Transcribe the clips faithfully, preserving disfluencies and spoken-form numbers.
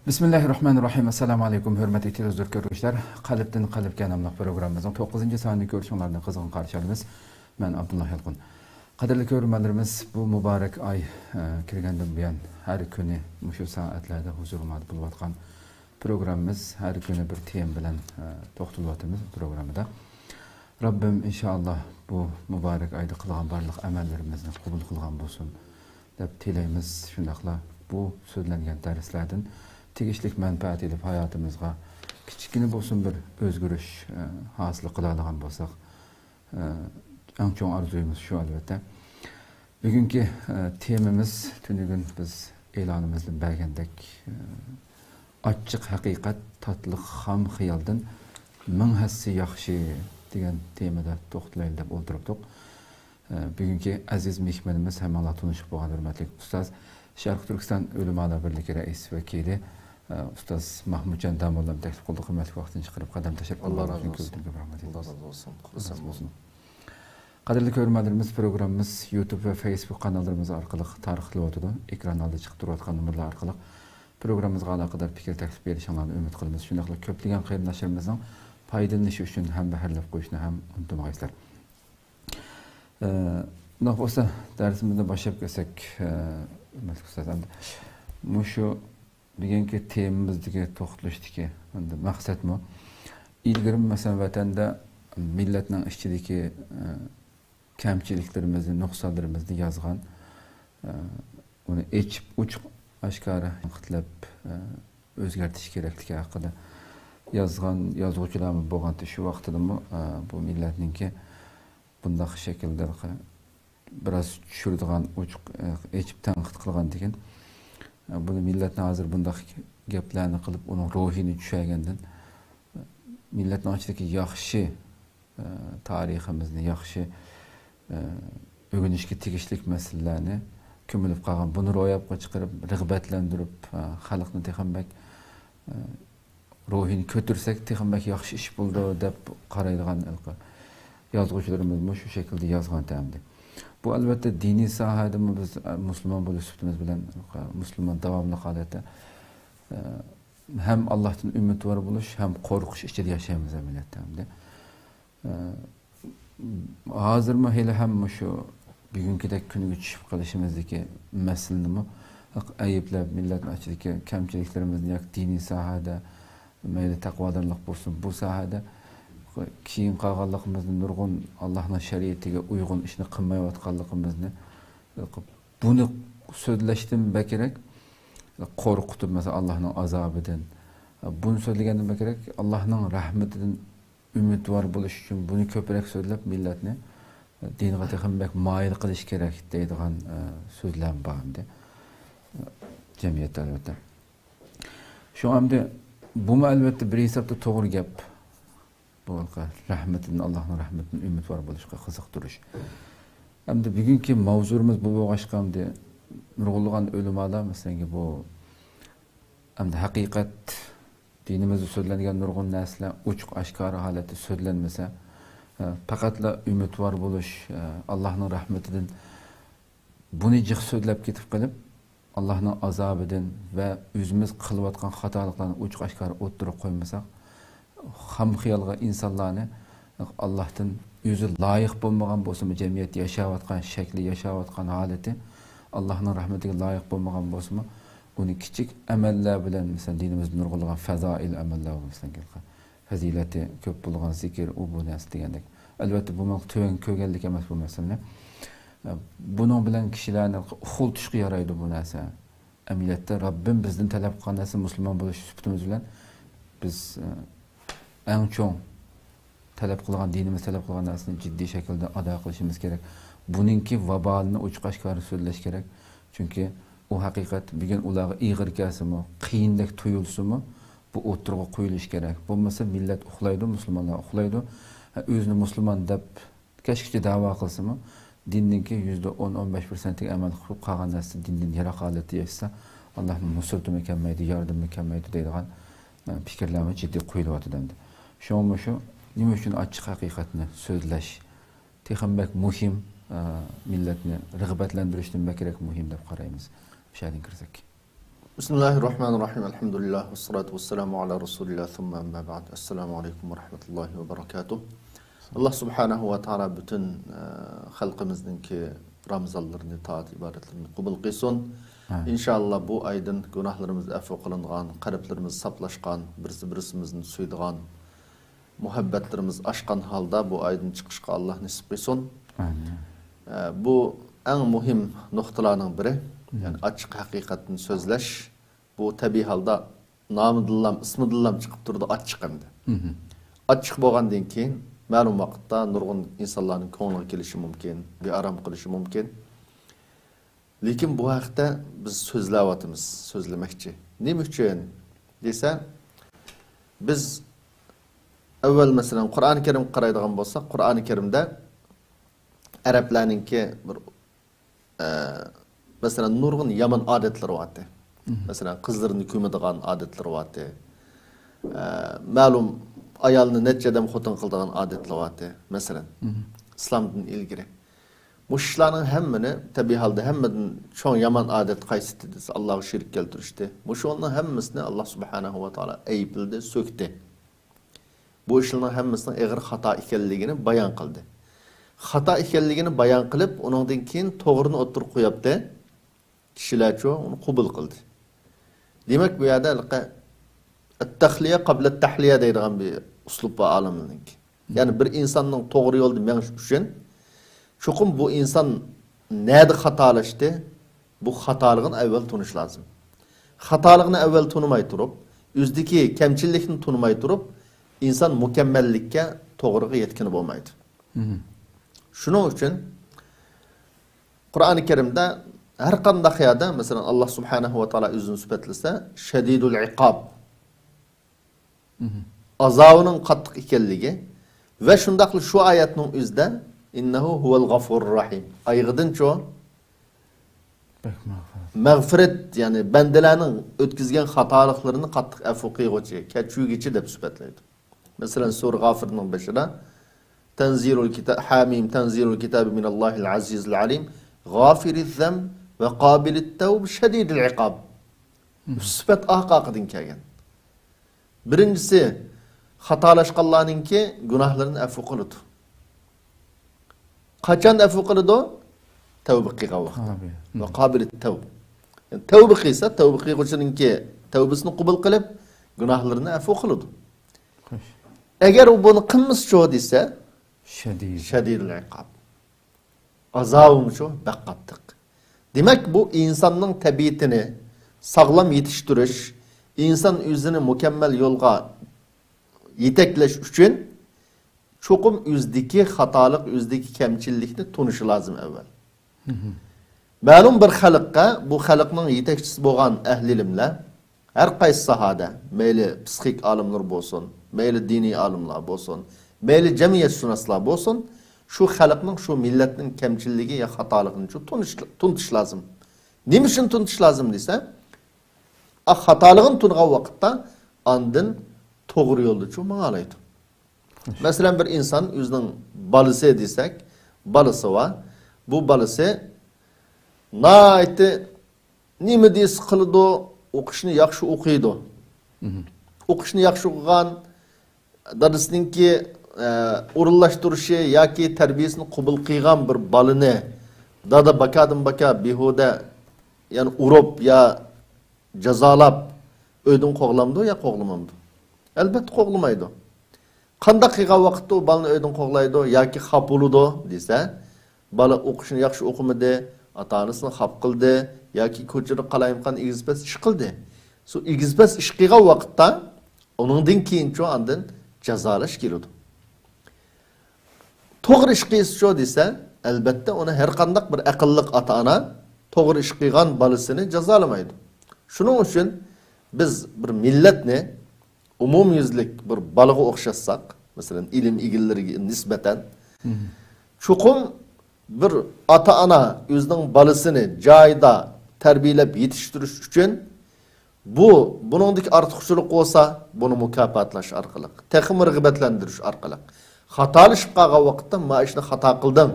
بىسمىللاھىررەھمانىررەھىم. ئەسسالامۇ ئەلەيكۇم، ھۆرمەتلىك تېلېۋىزور كۆرگۈچىلەر. قەلبتىن قەلبكە ناملىق پروگراممىمىزنىڭ توققۇزىنچى سانىنى كۆرۈشۈڭلارنى قىزغىن قارشى ئالىمىز. مەن ئابدۇللا يالقۇن. قەدىرلىك كۆرۈرمەنلىرىمىز، بۇ مۇبارەك ئاي، ئە، كىرگەندىن بۇيان ھەر كۈنى مۇشۇ سائەتلەردە ھۇزۇرۇڭلاردا بولۇۋاتقان پروگراممىمىز ھەر كۈنى بىر تېما بىلەن، ئە، توختىلىۋاتىمىز پروگراممىدا. رەببىم ئىنشائاللا بۇ مۇبارەك ئايدا قىلغان بارلىق ئەمەللىرىمىزنى قوبۇل قىلغان بولسۇن دەپ تىلەيمىز. شۇنداقلا بۇ سۆزلەنگەن دەرسلەردىن تېگىشلىك مەنپەئەت ئېلىپ، ھاياتىمىزغا كىچىككىنە بولسۇن بىر ئۆزگىرىش، ئە، ھاسىل قىلالىغان بولساق، ئە، ئەڭ چوڭ ئارزۇيىمىز شۇ، ئەلۋەتتە. بۈگۈنكى، ئە، تېمىمىز تۈنۈگۈن بىز ئېلانىمىزدا بەرگەندەك، ئە، «ئاچچىق ھەقىقەت، تاتلىق خام خىيالدىن مىڭ ھەسسە ياخشى» دېگەن تېمىدا توختىلايلى دەپ ئولتۇرۇپتۇق. ئە، بۈگۈنكى ئەزىز مېھمىنىمىز ھەممىڭلار تونۇشۇپ بولغان ھۆرمەتلىك ئۇستاز، شەرقىي تۈركىستان ئۆلىمالار بىرلىكى رەئىس ۋەكىلى، ئە، ئۇستاز ماھمۇتجان داموللام تەكلىپ قىلدۇق، ھۆرمەتلىك ۋاقتىنى چىقىرىپ قەدەم تەشرىپ قىلغانلىقى ئۈچۈن كۆپتىن كۆپ رەھمەت ئېيتىمىز. ئاللا رازى بولسۇن. قۇتلۇق سەن بولسۇن. قەدىرلىك كۆرۈرمەنلىرىمىز، پروگراممىمىز يۇتۇب ۋە فېيسبۇك قاناللىرىمىز ئارقىلىق تارقىتىلىۋاتىدۇ. ئېكران ئالدىدا چىقىپ تۇرۇۋاتقان نومۇرلار ئارقىلىق پروگراممىمىزغا ئالاقىدار پىكىر تەكلىپ بېرىشىڭلارنى ئۈمىد قىلىمىز. شۇنداقلا كۆپلىگەن قېرىنداشلىرىمىزنىڭ پايدىلىنىشى ئۈچۈن ھەمبەھىرلەپ قويۇشنى ھەم ئۇنتۇمىغايسىلەر. ئە، ئۇنداق بولسا، دەرسىمىزنى باشلاپ كەتسەك، ئە، ھۆرمەتلىك ئۇستاز، ئەمدى مۇشۇ بۈگۈنكى تېمىمىزدىكى توختىلىشتىكى ئەمدى مەقسەتمۇ، ئىلگىرى، مەسىلەن، ۋەتەندە مىللەتنىڭ ئىچىدىكى، ئە، كەمچىلىكلىرىمىزنى، نۇقسانلىرىمىزنى يازغان، ئە، ئۇنى ئېچىپ، ئوچۇق ئاشكارا تەنقىدلەپ، ئە، ئۆزگەرتىش كېرەكلىكى ھەققىدە يازغان يازغۇچىلارمۇ بولغانتى. شۇ ۋاقتىدىمۇ، ئە، بۇ مىللەتنىڭكى بۇنداق شەكىلدە بىراز چۈشۈرىدىغان، ئوچۇق، ئېچىپ تەنقىد قىلغاندىكىن، بۇنى مىللەتنى ھازىر بۇنداق گەپلەرنى قىلىپ، ئۇنىڭ روھىنى چۈشۈرگەندىن، مىللەتنىڭ ئىچىدىكى ياخشى، تارىخىمىزنى، ياخشى، ئۆگىنىشكە تېگىشلىك مەسىلىلەرنى كۆمۈلۈپ قالغان، بۇنى روياپقا چىقىرىپ، رىغبەتلەندۈرۈپ، خەلقنى تېخىمۇ بەك، روھىنى كۆتۈرسەك، تېخىمۇ بەك ياخشى ئىش بولىدۇ دەپ قارايدىغان يازغۇچىلىرىمىزمۇ شۇ شەكىلدە يازغانتى ئەمدى. بۇ، ئەلۋەتتە، دىنىي ساھەدىمۇ بىز، ئە، مۇسۇلمان بولۇش سۈپىتىمىز بىلەن، ئە، مۇسۇلمان داۋاملىق ھالەتتە، ئە، ھەم ئاللاھتىن ئۈمىدۋار بولۇش، ھەم قورقۇش ئىچىدە ياشايمىز ئەمەلىيەتتە ئەمدى. ئە، ھازىرمۇ ھېلىھەم مۇشۇ بۈگۈنكىدەك كۈنگە چۈشۈپ قېلىشىمىزدىكى مەسىلىنىمۇ ئەيىبلەپ، مىللەتنىڭ ئىچىدىكى كەمچىلىكلىرىمىزنى ياكى دىنىي ساھەدە، مەيلى تەقۋادارلىق بولسۇن، بۇ ساھەدە كېيىن قالغانلىقىمىزنى، نۇرغۇن ئاللاھنىڭ شەرىئىتىگە ئۇيغۇن ئىشنى قىلمايۋاتقانلىقىمىزنى، بۇنى سۆزلەشتىن بەكرەك قورقۇتۇپ، مەسىلەن، ئاللاھنىڭ ئازابىدىن، بۇنى سۆزلىگەندىن بەكرەك ئاللاھنىڭ رەھمىتىدىن ئۈمىدۋار بولۇش ئۈچۈن بۇنى كۆپرەك سۆزلەپ، مىللەتنى دىنغا تېخىمۇ بەك مايىل قىلىش كېرەك دەيدىغان، ئە، سۆزلەرمۇ بار ئەمدى، ئە، جەمئىيەتتە، ئەلۋەتتە. شۇڭا ئەمدى بۇمۇ، ئەلۋەتتە، بىر ھېسابتا توغرا گەپ. بۇ رەھمىتىدىن، ئاللاھنىڭ رەھمىتىدىن ئۈمىدۋار بولۇشقا قىزىقتۇرۇش. ئەمدى بۈگۈنكى ماۋزۇمىز بۇ بولغاچقا، ئەمدى نۇرغۇنلىغان ئۆلىمالار، مەسىلەن، بۇ ئەمدى ھەقىقەت، دىنىمىزدا سۆزلەنگەن نۇرغۇن نەرسىلەر ئوچۇق ئاشكارا ھالەتتە سۆزلەنمىسە، ئە، پەقەتلا ئۈمىدۋار بولۇش، ئە، ئاللاھنىڭ رەھمىتىدىن بۇنى جىق سۆزلەپ كېتىپ قېلىپ، ئاللاھنىڭ ئازابىدىن ۋە ئۆزىمىز قىلىۋاتقان خاتالىقلارنى ئوچۇق ئاشكارا ئوتتۇرىغا قويمىساق، خام خىيالغا ئىنسانلارنى ئاللاھتىن ئۆزى لايىق بولمىغان بولسىمۇ، جەمئىيەتتە ياشاۋاتقان شەكلى، ياشاۋاتقان ھالىتى ئاللاھنىڭ رەھمىتىگە لايىق بولمىغان بولسىمۇ، ئۇنى كىچىك ئەمەللەر بىلەن، مەسىلەن، دىنىمىزدە نۇرغۇنلىغان فەزائىل ئەمەللەر بار، مەسىلەن، فەزىلەتى كۆپ بولغان زىكىر، ئۇ بۇ نەرسە دېگەندەك. ئەلۋەتتە، بۇ مەن تۆۋەن كۆرگەنلىك ئەمەس بۇ مەسىلىنى. بۇنىڭ بىلەن كىشىلەرنى ئۇخلىتىشقا يارايدۇ بۇ نەرسە. ئەمەلىيەتتە، رەببىم بىزدىن تەلەپ قىلغان نەرسە، مۇسۇلمان بولۇش سۈپىتىمىز بىلەن بىز، ئە، ئەڭ چوڭ تەلەپ قىلغان، دىنىمىز تەلەپ قىلغان نەرسىنى جىددىي شەكىلدە ئادا قىلىشىمىز كېرەك. بۇنىڭكى ۋابالىنى ئوچۇق ئاشكارا سۆزلەش كېرەك. چۈنكى ئۇ ھەقىقەت بۈگۈن ئۇلارغا ئېغىر كەلسىمۇ، قىيىندەك تۇيۇلسىمۇ، بۇ ئوتتۇرىغا قويۇلۇشى كېرەك. بولمىسا مىللەت ئۇخلايدۇ، مۇسۇلمانلار ئۇخلايدۇ. ھە، ئۆزىنى مۇسۇلمان دەپ كەچكىچە دەۋا قىلسىمۇ، دىننىڭكى يۈزدە ئون، ئون بەش پىرسەنتىگە ئەمەل قىلىپ، قالغان نەرسە دىندىن يىراق ھالەتتە ياشىسا، ئاللاھنىڭ نۇسرىتىمۇ كەلمەيدۇ، ياردىمىمۇ كەلمەيدۇ دەيدىغان، ئە، پىكىرلەرمۇ جىددىي قويۇلۇۋاتىدۇ ئەمدى. شۇڭا مۇشۇ نېمە ئۈچۈن ئاچچىق ھەقىقەتنى سۆزلەش تېخىمۇ بەك مۇھىم، ئە، مىللەتنى رىغبەتلەندۈرۈشتىن بەكرەك مۇھىم دەپ قارايمىز. مۇشۇ يەردىن كىرسەك. بىسمىللاھىررەھمانىررەھىم. ئەلھەمدۇلىللاھ، ۋەسسالاتۇ ۋەسسالامۇ ئالا رەسۇلىللاھ، سۇمما ئەمما بەئد. ئەسسالامۇ ئەلەيكۇم ۋەرەھمەتۇللاھى ۋەبەرەكاتۇھ. ئاللاھ سۇبھانەھۇ ۋە تائالا پۈتۈن، ئە، خەلقىمىزنىڭكى رامىزانلىرىنى، تائەت ئىبادەتلىرىنى قوبۇل قىلسۇن. ئامىن. ئىنشائاللاھ، بۇ ئايدىن گۇناھلىرىمىز ئەفۇ قىلىنغان، قەلبلىرىمىز ساپلاشقان، بىرسى بىرسىمىزنى سۆيىدىغان، مۇھەببەتلىرىمىز ئاشقان ھالدا بۇ ئايدىن چىقىشقا ئاللاھ نېسىپ قىلسۇن. ئامىن. ئە، بۇ ئەڭ مۇھىم نۇقتىلارنىڭ بىرى. مم. يەنى ئاچچىق ھەقىقەتنى سۆزلەش، بۇ تەبىئىي ھالدا نامىدىنلام، ئىسمىدىنلام چىقىپ تۇرىدۇ، ئاچچىق ئەمدى. مم. ئاچچىق بولغاندىن كېيىن مەلۇم ۋاقىتتا نۇرغۇن ئىنسانلارنىڭ كۆڭلىگە كېلىشى مۇمكىن، بىئارام قىلىشى مۇمكىن. لېكىن بۇ ھەقتە بىز سۆزلەۋاتىمىز، سۆزلىمەكچى. نېمە ئۈچۈن دېسە، بىز ئەۋۋەل، مەسىلەن، قۇرئانى كەرىمگە قارايدىغان بولساق، قۇرئانى كەرىمدە ئەرەبلەرنىڭكى بىر، ئە، مەسىلەن، نۇرغۇن يامان ئادەتلىرى بارتى. مم. مەسىلەن، قىزلىرىنى كۆمىدىغان ئادەتلىرى بارتى. ئە، مەلۇم ئايالنى نەچچە ئادەم خوتۇن قىلىدىغان ئادەتلىرى بارتى، مەسىلەن، مم. ئىسلامدىن ئىلگىرى. مۇشۇ ئىشلارنىڭ ھەممىنى، تەبىئىي ھالدا ھەممىدىن چوڭ يامان ئادەت قايسىدى دېسە، ئاللاغا شېرىك كەلتۈرۈشتى. مۇشۇنىڭ ھەممىسىنى ئاللا سۇبھانەھۇ ۋە تائالا ئەيىبلىدى، سۆكتى. بۇ ئىشلارنىڭ ھەممىسىنىڭ ئېغىر خاتا ئىكەنلىكىنى بايان قىلدى. خاتا ئىكەنلىكىنى بايان قىلىپ، ئۇنىڭدىن كېيىن توغرىنى ئوتتۇرىغا قويۇپتى. كىشىلەرچۇ ئۇنى قوبۇل قىلدى. دېمەك، بۇ يەردە ھېلىقى ئەت-تەخلىيە قابلەت تەھلىيە دەيدىغان بىر ئۇسلۇب بار ئالىملارنىڭكى. يەنى بىر ئىنساننىڭ توغرا يولدا مېڭىش ئۈچۈن، چوقۇم بۇ ئىنسان نەدە خاتالاشتى، بۇ خاتالىقىنى ئەۋۋەل تونۇش لازىم. خاتالىقىنى ئەۋۋەل تونۇماي تۇرۇپ، ئۆزىدىكى كەمچىللىكنى تونۇماي تۇرۇپ، ئىنسان مۇكەممەللىككە، توغرىغا يەتكىلى بولمايدۇ. مم. شۇنىڭ ئۈچۈن قۇرئانى كەرىمدە ھەر قانداق يەردە، مەسىلەن، ئاللا سۇبھانەھۇ ۋە تائالا ئۆزىنى سۈپەتلىسە، شەدىدۇل ئىقاب. مم. ئازابىنىڭ قاتتىق ئىكەنلىكى ۋە شۇنداقلا شۇ ئايەتنىڭ ئۆزىدە، ئىننەھۇ ھۇۋەل غەفۇرۇر رەھىم. ئايىغىدىنچۇ؟ بەك مەغپىرەت. مەغپىرەت، يەنى بەندىلەرنىڭ ئۆتكۈزگەن خاتالىقلىرىنى قاتتىق ئەفۇ قىلغۇچى، كەچۈرگۈچى دەپ سۈپەتلەيدۇ. مەسىلەن، سۈرە غافىرنىڭ بېشىدا، تەنزىلۇل كىتا-، ھامىم، تەنزىلۇل كىتابى مىنەللاھىل ئەزىزىل ئەلىم، غافىرىز زەنب ۋە قابىلىت تەۋب، شەدىدىل ئىقاب. مم. ئۈچ سۈپەت ئارقا-ئارقىدىن كەلگەن. بىرىنچىسى، خاتالاشقانلارنىڭكى گۇناھلىرىنى ئەفۇ قىلىدۇ. قاچان ئەفۇ قىلىدۇ؟ تەۋبە قىلغان ۋاقىتتا. تەۋبە. ۋە قابىلىت تەۋب. يەنى تەۋبە قىلسا، تەۋبە قىلغۇچىنىڭكى تەۋبىسىنى قوبۇل قىلىپ، گۇناھلىرىنى ئەفۇ قىلىدۇ. خوش. ئەگەر ئۇ بۇنى قىلمىسىچۇ دېسە، شەدىد. شەدىدۇل ئىقاب. ئازابىمۇچۇ بەك قاتتىق. دېمەك، بۇ ئىنساننىڭ تەبىئىتىنى ساغلام يېتىشتۈرۈش، ئىنسان ئۆزىنى مۇكەممەل يولغا يېتەكلەش ئۈچۈن چوقۇم ئۆزىدىكى خاتالىق، ئۆزىدىكى كەمچىللىكنى تونۇشى لازىم ئەۋۋەل. مم. مەلۇم بىر خەلققە، بۇ خەلقنىڭ يېتەكچىسى بولغان ئەھلى ئىلىملەر، ھەر قايسى ساھەدە، مەيلى پسىخىك ئالىملار بولسۇن، مەيلى دىنىي ئالىملار بولسۇن، مەيلى جەمئىيەتشۇناسلار بولسۇن، شۇ خەلقنىڭ، شۇ مىللەتنىڭ كەمچىللىكى يا خاتالىقىنى شۇ تونۇش-، تونۇتۇش لازىم. نېمە ئۈچۈن تونۇتۇش لازىم دېسە، ئا، خاتالىقىنى تونۇغان ۋاقىتتا ئاندىن توغرا يولدا شۇ ماڭالايدۇ. مەسىلەن، بىر ئىنسان ئۆزىنىڭ بالىسى دېسەك، بالىسى بار. بۇ بالىسى ناھايىتى نېمە دېسە قىلىدۇ، ئوقۇشنى ياخشى ئوقۇيدۇ. مم. ئوقۇشنى ياخشى ئوقۇغان، دادىسىنىڭكى، ئە، ئورۇنلاشتۇرۇشى ياكى تەربىيەسىنى قوبۇل قىلغان بىر بالىنى دادا باكادىن باكا بىھۇدە، يەنى ئۇرۇپ يا جازالاپ ئۆيدىن قوغلامدۇ يا قوغلىمامدۇ؟ ئەلبەتتە قوغلىمايدۇ. قانداق قىلغان ۋاقىتتا ئۇ بالىنى ئۆيدىن قوغلايدۇ ياكى خاپا بولىدۇ دېسە، بالا ئوقۇشىنى ياخشى ئوقۇمىدى، ئاتا-ئانىسىنى خاپا قىلدى ياكى كوچىدا قالايمىقان ئېگىز-پەس ئىش قىلدى. شۇ ئېگىز-پەس ئىش قىلغان ۋاقىتتا ئۇنىڭدىن كېيىنچۇ ئاندىن جازالاش كېلىدۇ. توغرا ئىش قىلسىچۇ دېسە، ئەلبەتتە ئۇنى ھەر قانداق بىر ئەقىللىق ئاتا-ئانا توغرا ئىش قىلغان بالىسىنى جازالىمايدۇ. شۇنىڭ ئۈچۈن بىز بىر مىللەتنى ئومۇميۈزلۈك بىر بالىغا ئوخشاتساق، مەسىلەن، ئىلىم ئىگىلىرىگە نىسبەتەن، مم، چوقۇم بىر ئاتا-ئانا ئۆزىنىڭ بالىسىنى جايىدا تەربىيەلەپ يېتىشتۈرۈش ئۈچۈن، بۇ، بۇنىڭدىكى ئارتۇقچىلىق بولسا، بۇنى مۇكاپاتلاش ئارقىلىق، تېخىمۇ رىغبەتلەندۈرۈش ئارقىلىق، خاتالىشىپ قالغان ۋاقىتتا، مانا ئىشنى خاتا قىلدىڭ،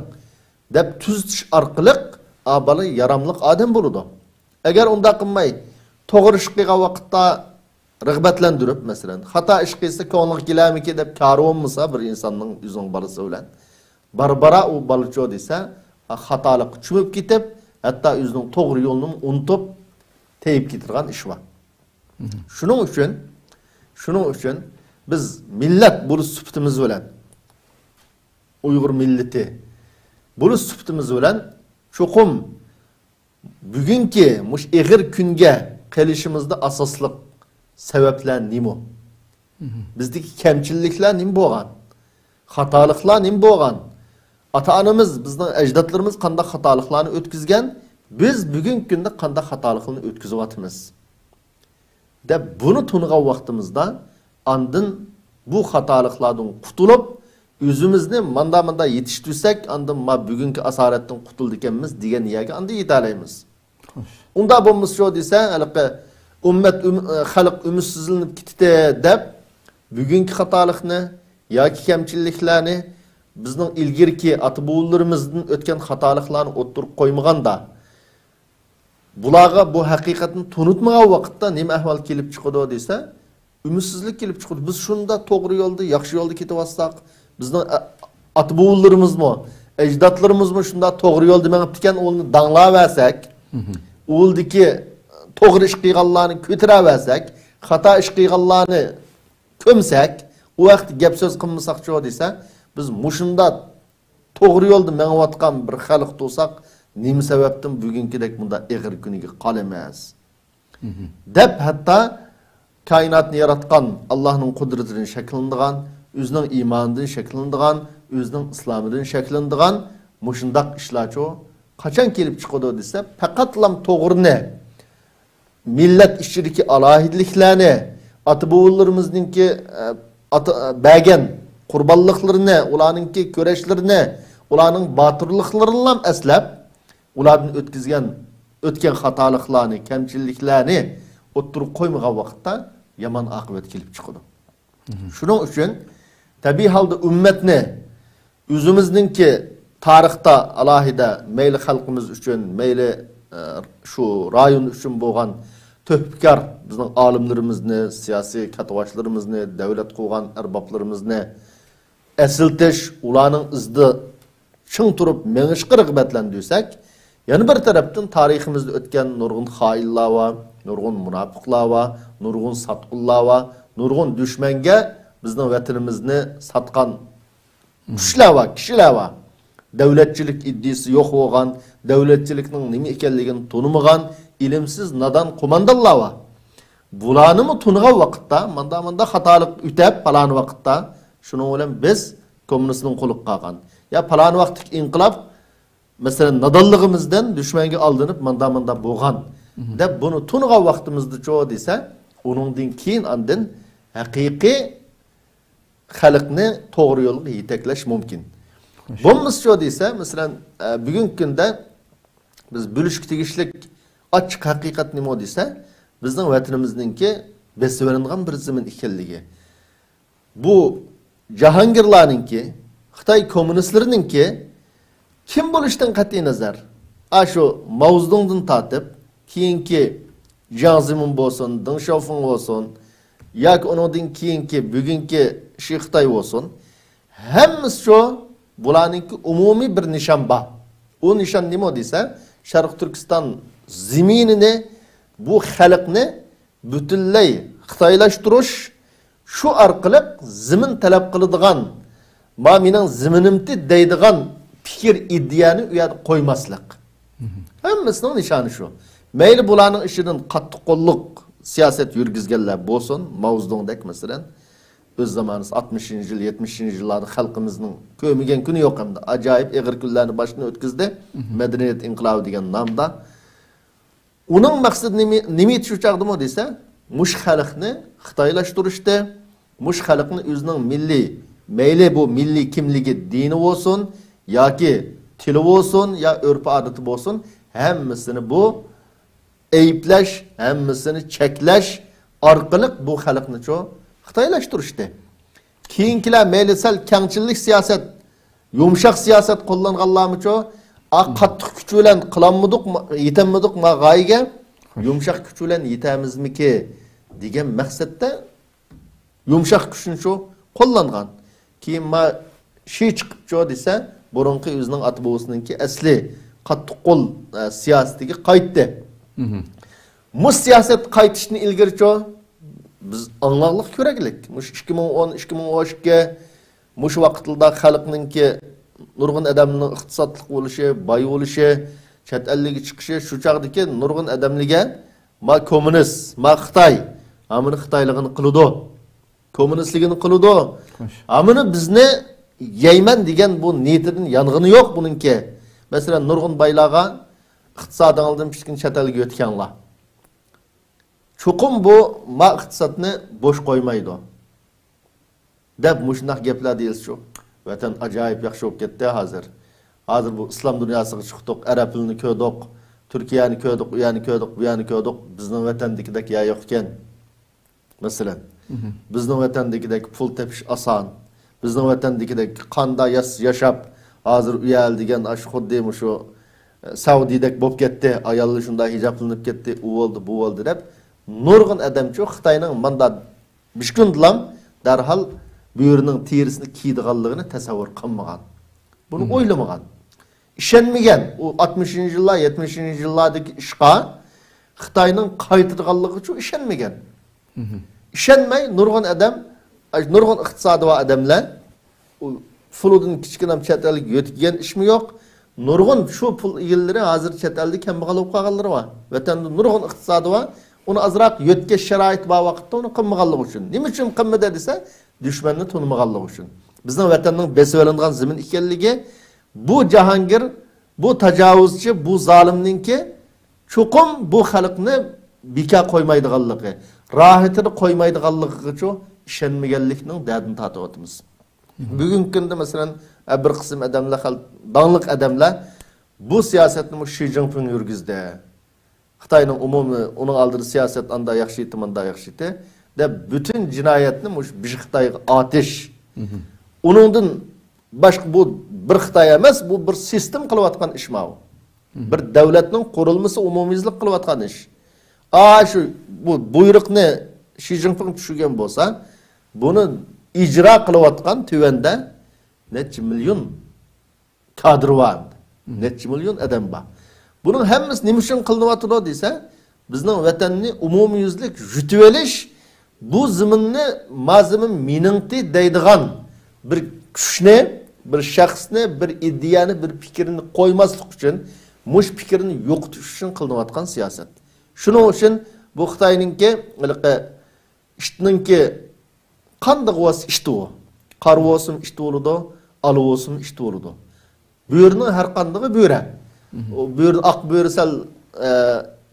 دەپ تۈزىتىش ئارقىلىق، ئا بالا ياراملىق ئادەم بولىدۇ. ئەگەر ئۇنداق قىلماي، توغرا ئىش قىلغان ۋاقىتتا رىغبەتلەندۈرۈپ، مەسىلەن، خاتا ئىش قىلسا كۆڭلۈڭگە كېلەرمىكىن دەپ كارى بولمىسا بىر ئىنساننىڭ ئۆزىنىڭ بالىسى بىلەن، بارا-بارا ئۇ بالىچۇ دېسە، خاتالىققا چۆمۈپ كېتىپ، ھەتتا ئۆزىنىڭ توغرا يولىنىمۇ ئۇنتۇپ، تېيىپ كېتىدىغان ئىش بار. شۇنىڭ ئۈچۈن، شۇنىڭ ئۈچۈن بىز مىللەت بولۇش سۈپىتىمىز بىلەن، ئۇيغۇر مىللىتى بولۇش سۈپىتىمىز بىلەن چوقۇم بۈگۈنكى مۇشۇ ئېغىر كۈنگە قېلىشىمىزدا ئاساسلىق سەۋەبلەر نېمە؟ بىزدىكى كەمچىللىكلەر نېمە بولغان؟ خاتالىقلار نېمە بولغان؟ ئاتا-ئانىمىز، بىزنىڭ ئەجدادلىرىمىز قانداق خاتالىقلارنى ئۆتكۈزگەن؟ بىز بۈگۈنكى كۈندە قانداق خاتالىقلارنى ئۆتكۈزۈۋاتىمىز؟ دەپ بۇنى تونۇغان ۋاقتىمىزدا، ئاندىن بۇ خاتالىقلاردىن قۇتۇلۇپ، ئۆزىمىزنى ماندا-ماندا يېتىشتۈرسەك، ئاندىن ما بۈگۈنكى ئاسارەتتىن قۇتۇلىدىكەنمىز دېگەن يەرگە ئاندىن يېتەلەيمىز. ئۇنداق بولمىسىچۇ دېسە، ھېلىقى ئۈممەت، ئۈم-، خەلق ئۈمىدسىزلىنىپ كېتىدۇ دەپ، بۈگۈنكى خاتالىقنى ياكى كەمچىللىكلەرنى، بىزنىڭ ئىلگىرىكى ئاتا-بوۋىلىرىمىزدىن ئۆتكەن خاتالىقلارنى ئوتتۇرىغا قويمىغاندا، بۇلارغا بۇ ھەقىقەتنى تونۇتمىغان ۋاقىتتا نېمە ئەھۋال كېلىپ چىقىدۇ دېسە، ئۈمىدسىزلىك كېلىپ چىقىدۇ. بىز شۇنداق توغرا يولدا، ياخشى يولدا كېتىۋاتساق، بىزنىڭ ئە-، ئاتا-بوۋىلىرىمىزمۇ، ئەجدادلىرىمىزمۇ شۇنداق توغرا يولدا مېڭىپتىكەن، ئۇنى داڭلاۋەرسەك، ئۇلدىكى توغرا ئىش قىلغانلارنى كۆتۈرەۋەرسەك، خاتا ئىش قىلغانلارنى كۆمسەك، ئۇ ۋاقىتتا گەپ سۆز قىلمىساقچۇ دېسە، بىز مۇشۇنداق توغرا يولدا مېڭىۋاتقان بىر خەلق تۇرساق، نېمە سەۋەبتىن بۈگۈنكىدەك مۇنداق ئېغىر كۈنگە قالىمىز؟ دەپ ھەتتا كائىناتنى ياراتقان ئاللاھنىڭ قۇدرىتىدىن شەكىللىنىدىغان، ئۆزىنىڭ ئىمانىدىن شەكىللىنىدىغان، ئۆزىنىڭ ئىسلامىدىن شەكىللىنىدىغان مۇشۇنداق ئىشلارچۇ قاچان كېلىپ چىقىدۇ دېسە، پەقەتلا توغرىنى مىللەت ئىچىدىكى ئالاھىدىلىكلەرنى، ئاتا-بوۋىلىرىمىزنىڭكى، ئە، ئاتا-، بەرگەن قۇربانلىقلىرىنى، ئۇلارنىڭكى كۈرەشلىرىنى، ئۇلارنىڭ باتۇرلۇقلىرىنىلا ئەسلەپ، ئۇلاردىن ئۆتكۈزگەن، ئۆتكەن خاتالىقلارنى، كەمچىللىكلەرنى ئوتتۇرىغا قويمىغان ۋاقىتتا يامان ئاقىۋەت كېلىپ چىقىدۇ. شۇنىڭ ئۈچۈن تەبىئىي ھالدا ئۈممەتنى ئۆزىمىزنىڭكى تارىختا ئالاھىدە مەيلى خەلقىمىز ئۈچۈن، مەيلى، ئە، شۇ رايون ئۈچۈن بولغان تۆھپىكار بىزنىڭ ئالىملىرىمىزنى، سىياسىي كاتتىباشلىرىمىزنى، دەۋلەت قۇرغان ئەربابلىرىمىزنى ئەسلىتىش، ئۇلارنىڭ ئىزىدا چىڭ تۇرۇپ مېڭىشقا رىغبەتلەندۈرسەك، يەنە بىر تەرەپتىن تارىخىمىزدا ئۆتكەن نۇرغۇن خائىنلار بار، نۇرغۇن مۇناپىقلار بار، نۇرغۇن ساتقۇنلار بار، نۇرغۇن دۈشمەنگە بىزنىڭ ۋەتىنىمىزنى ساتقان كۈچلەر بار، كىشىلەر بار. دەۋلەتچىلىك ئىدىيىسى يوق بولغان، دەۋلەتچىلىكنىڭ نېمە ئىكەنلىكىنى تونۇمىغان، ئىلىمسىز، نادان قوماندانلار بار. بۇلارنىمۇ تونۇغان ۋاقىتتا، ماندا-ماندا خاتالىق ئۆتەپ، پالان ۋاقىتتا، شۇنىڭ بىلەن بىز كوممۇنىستنىڭ قولىغا قالغان. يا پالان ۋاقىتتىكى ئىنقىلاب، مەسىلەن، نادانلىقىمىزدىن دۈشمەنگە ئالدىنىپ، ماندا-ماندا بولغان، دەپ بۇنى تونۇغان ۋاقتىمىزدىچۇ دېسە، ئۇنىڭدىن كېيىن ئاندىن ھەقىقىي خەلقنى توغرا يولغا يېتەكلەش مۇمكىن. بولمىسىچۇ دېسە، مەسىلەن، ئە، بۈگۈنكى كۈندە بىز بىلىشكە تېگىشلىك ئاچچىق ھەقىقەت نېمە دېسە، بىزنىڭ ۋەتىنىمىزنىڭكى بېسىۋېلىنغان بىر زېمىن ئىكەنلىكى. بۇ جاھانگىرلارنىڭكى، خىتاي كوممۇنىستلىرىنىڭكى كىم بولۇشتىن قەتئىينەزەر، ئاشۇ ماۋزېدۇڭدىن تارتىپ، كېيىنكى جياڭ زېمىن بولسۇن، دېڭ شياۋفېڭ بولسۇن، ياكى ئۇنىڭدىن كېيىنكى، بۈگۈنكى شى خىتاي بولسۇن، ھەممىسى شۇ، بۇلارنىڭكى ئومۇمىي بىر نىشان بار. ئۇ نىشان نېمە دېسە، شەرقىي تۈركىستان زېمىنىنى، بۇ خەلقنى پۈتۈنلەي خىتايلاشتۇرۇش، شۇ ئارقىلىق زېمىن تەلەپ قىلىدىغان، ما مېنىڭ زېمىنىمتى دەيدىغان پىكىر، ئىدىيەنى ئۇ يەردە قويماسلىق. ھەممىسىنىڭ نىشانى شۇ. مەيلى بۇلارنىڭ ئىچىدىن قاتتىق قوللۇق سىياسەت يۈرگۈزگەنلەر بولسۇن، ماۋزېدۇڭدەك مەسىلەن، ئۆز زامانىسى ئاتمىشىنچى يىل، يەتمىشىنچى يىللاردا خەلقىمىزنىڭ كۆرمىگەن كۈنى يوق ئەمدى. ئاجايىپ ئېغىر كۈنلەرنى باشتىن ئۆتكۈزدى. مەدەنىيەت ئىنقىلابى دېگەن نامدا. ئۇنىڭ مەقسىتى نېمە، نېمە ئىدى شۇ چاغدىمۇ دېسە، مۇشۇ خەلقنى خىتايلاشتۇرۇشتى، مۇشۇ خەلقنى ئۆزىنىڭ مىللىي، مەيلى بۇ مىللىي كىملىكى، دىنى بولسۇن ياكى تىلى بولسۇن يا ئۆرپ-ئادىتى بولسۇن، ھەممىسىنى بۇ ئەيىبلەش، ھەممىسىنى چەكلەش ئارقىلىق بۇ خەلقنىچۇ خىتايلاشتۇرۇشتى. كېيىنكىلەر مەيلى سەل كەڭچىللىك سىياسەت، يۇمشاق سىياسەت قوللانغانلارمىچۇ، ئا، قاتتىق كۈچ بىلەن قىلالمىدۇق، يېتەلمىدۇق ما غايىگە، يۇمشاق كۈچ بىلەن يېتەمىزمىكى دېگەن مەقسەتتە يۇمشاق كۈچنى شۇ قوللانغان. كېيىن ما شى چىقىپچۇ دېسە، بۇرۇنقى ئۆزىنىڭ ئاتا بوۋىسىنىڭكى ئەسلى قاتتىق قول، ئە، سىياسىتىگە قايتتى. مۇشۇ سىياسەت قايتىشتىن ئىلگىرىچۇ بىز ئاڭلاغلىق كۆرەگلىك. مۇشۇ ئىككى مىڭ ئون، ئىككى مىڭ ئون ئىككى، مۇشۇ ۋاقىتلاردا خەلقنىڭكى نۇرغۇن ئادەمنىڭ ئىقتىسادلىق بولۇشى، باي بولۇشى، چەت ئەللىككە چىقىشى، شۇ چاغدىكى نۇرغۇن ئادەملىگە ما كوممۇنىست، ما خىتاي، ھامىنى خىتايلىغىنى قىلىدۇ، كوممۇنىستلىگىنى قىلىدۇ، ھامىنى بىزنى يەيمەن دېگەن بۇ نىيىتىدىن يانغىنى يوق بۇنىڭكى. مەسىلەن، نۇرغۇن بايلارغا ئىقتىسادىڭلاردىن پىشكىن چەت ئەلگە يۆتكەڭلار. چوقۇم بۇ ما ئىقتىسادنى بوش قويمايدۇ دەپ مۇشۇنداق گەپلەر دېيىلسىچۇ. ۋەتەن ئاجايىپ ياخشى بولۇپ كەتتى ھازىر. ھازىر بۇ ئىسلام دۇنياسىغا چىقتۇق، ئەرەبلىرىنى كۆردۇق، تۈركىيەنى كۆردۇق، ئۇ يەرنى كۆردۇق، بۇ يەرنى كۆردۇق. بىزنىڭ ۋەتەندىكىدەك يەر يوق ئىكەن. مەسىلەن، بىزنىڭ ۋەتەندىكىدەك پۇل تېپىش ئاسان. بىزنىڭ ۋەتەندىكىدەك قاندا ياس-، ياشاپ، ھازىر ئۇ يەر دېگەن ئاشۇ خۇددى مۇشۇ، ئە، سەئۇدىدەك بولۇپ كەتتى. ئاياللار شۇنداق ھىجابلىنىپ كەتتى، ئۇ بولدى، بۇ بولدى دەپ نۇرغۇن ئادەمچۇ خىتاينىڭ ماندا بىشكۈندىلام دەرھال بۆرىنىڭ تېرىسىنى كىيىدىغانلىقىنى تەسەۋۋۇر قىلمىغان. بۇنى ئويلىمىغان. ئىشەنمىگەن. ئۇ ئاتمىشىنچى يىللار، يەتمىشىنچى يىللاردىكى ئىشقا خىتاينىڭ قايتىدىغانلىقىچۇ ئىشەنمىگەن. ئىشەنمەي نۇرغۇن ئادەم، نۇرغۇن ئىقتىسادى بار ئادەملەر، ئۇ پۇلىدىن كىچىككىنە چەت ئەلگە يۆتكىگەن ئىشمۇ يوق. نۇرغۇن شۇ پۇل ئىگىلىرى ھازىر چەت ئەلدە كەمبەغەل بولۇپ قالغانلىرى بار. ۋەتەندە نۇرغۇن ئىقتىسادى بار. ئۇنى ئازراق يۆتكەش شارائىتى بار ۋاقىتتا ئۇنى قىلمىغانلىقى ئۈچۈن. نېمە ئۈچۈن قىلمىدى دېسە، دۈشمەننى تونۇمىغانلىقى ئۈچۈن. بىزنىڭ ۋەتەننىڭ بېسىۋېلىنغان زېمىن ئىكەنلىكى، بۇ جاھانگىر، بۇ تاجاۋۇزچى، بۇ زالىمنىڭكى چوقۇم بۇ خەلقنى بىكار قويمايدىغانلىقى، راھىتىدا قويمايدىغانلىقىغىچۇ ئىشەنمىگەنلىكنىڭ دەردىنى تارتىۋاتىمىز. بۈگۈنكى كۈندە، مەسىلەن، ھە، بىر قىسىم ئادەملەر، خەل-، داڭلىق ئادەملەر بۇ سىياسەتنى مۇشۇ شى جىنپىڭ يۈرگۈزدى. خىتاينىڭ ئومۇمىي ئۇنىڭ ئالدىدا سىياسەت ئاندا ياخشى ئىدى، ماندا ياخشى ئىدى دەپ، پۈتۈن جىنايەتنى مۇشۇ بىر خىتايغا ئاتىش. ئۇنىڭدىن باشقا بۇ بىر خىتاي ئەمەس، بۇ بىر سىستېم قىلىۋاتقان ئىش ماۋۇ. بىر دۆلەتنىڭ قۇرۇلمىسى ئومۇميۈزلۈك قىلىۋاتقان ئىش. ئا، شۇ، بۇ بۇيرۇقنى شى جىنپىڭ چۈشۈرگەن بولسا، بۇنى ئىجرا قىلىۋاتقان تۆۋەندە نەچچە مىليون كادىر بار ئەمدى. نەچچە مىليون ئادەم بار. بۇنىڭ ھەممىسى نېمە ئۈچۈن قىلىنىۋاتىدۇ دېسە، بىزنىڭ ۋەتەننى ئومۇميۈزلۈك يۇتۇۋېلىش، بۇ زېمىننى، ما زېمىن مېنىڭتى دەيدىغان بىر كۈچنى، بىر شەخسنى، بىر ئىدىيەنى، بىر پىكىرنى قويماسلىق ئۈچۈن، مۇشۇ پىكىرنى يوقىتىش ئۈچۈن قىلىنىۋاتقان سىياسەت. شۇنىڭ ئۈچۈن بۇ خىتاينىڭكى ھېلىقى ئىتنىڭكى قاندىقى بولسا ئىت ئۇ. قارا بولسىمۇ ئىت بولىدۇ، ئالا بولسىمۇ ئىت بولىدۇ. بۆرىنىڭ ھەر قاندىقى بۆرە. ئۇ بۆرە، ئاق بۆرە سەل، ئە،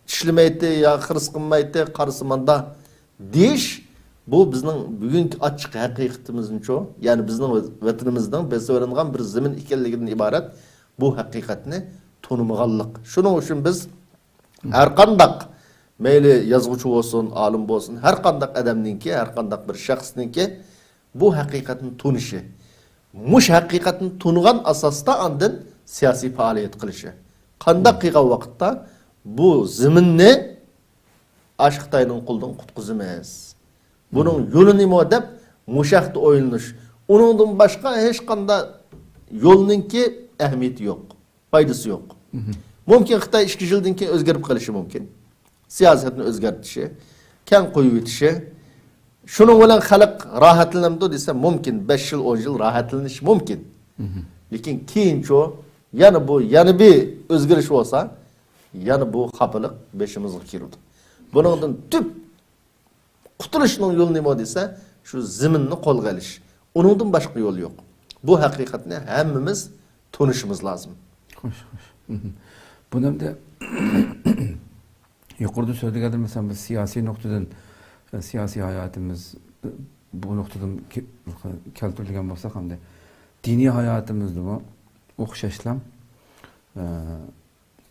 چىشلىمەيتتى يا خىرىس قىلمايتتى، قارىسا ماندا دېيىش، بۇ بىزنىڭ بۈگۈنكى ئاچچىق ھەقىقىتىمىزنىچۇ، يەنى بىزنىڭ ۋەتىنىمىزنىڭ بېسىۋېلىنغان بىر زېمىن ئىكەنلىكىدىن ئىبارەت بۇ ھەقىقەتنى تونۇمىغانلىق. شۇنىڭ ئۈچۈن بىز ھەر قانداق، مەيلى يازغۇچى بولسۇن، ئالىم بولسۇن، ھەر قانداق ئادەمنىڭكى، ھەر قانداق بىر شەخسنىڭكى بۇ ھەقىقەتنى تونۇشى، مۇشۇ ھەقىقەتنى تونۇغان ئاساستا ئاندىن سىياسىي پائالىيەت قىلىشى. قانداق قىلغان ۋاقىتتا بۇ زېمىننى ئاشۇ خىتاينىڭ قولىدىن قۇتقۇزىمىز؟ بۇنىڭ يولى نېمە دەپ مۇشۇ ھەقتە ئويلىنىش. ئۇنىڭدىن باشقا ھېچقانداق يولنىڭكى ئەھمىيىتى يوق. پايدىسى يوق. مۇمكىن، خىتاي ئىككى يىلدىن كېيىن ئۆزگىرىپ قېلىشى مۇمكىن. سىياسەتنى ئۆزگەرتىشى، كەڭ قويۇۋېتىشى. شۇنىڭ بىلەن خەلق راھەتلىنەمدۇ دېسە، مۇمكىن، بەش يىل، ئون يىل راھەتلىنىشى مۇمكىن. لېكىن كېيىنچۇ، يەنە بۇ، يەنە بىر ئۆزگىرىش بولسا، يەنە بۇ خاپىلىق بېشىمىزغا كېلىدۇ. بۇنىڭدىن تۈپ قۇتۇلۇشنىڭ يولى نېمە دېسە، شۇ زېمىننى قولغا ئېلىش. ئۇنىڭدىن باشقا يول يوق. بۇ ھەقىقەتنى ھەممىمىز تونۇشىمىز لازىم. خوش، خوش. بۇنى ئەمدى يۇقىرىدا سۆزلىگەندە، مەسىلەن، بىز سىياسىي نۇقتىدىن، سىياسىي ھاياتىمىز، بۇ نۇقتىدىن كە-، كەلتۈرۈلگەن بولساق، ئەمدى دىنىي ھاياتىمىزدىمۇ ئوخشاشلا،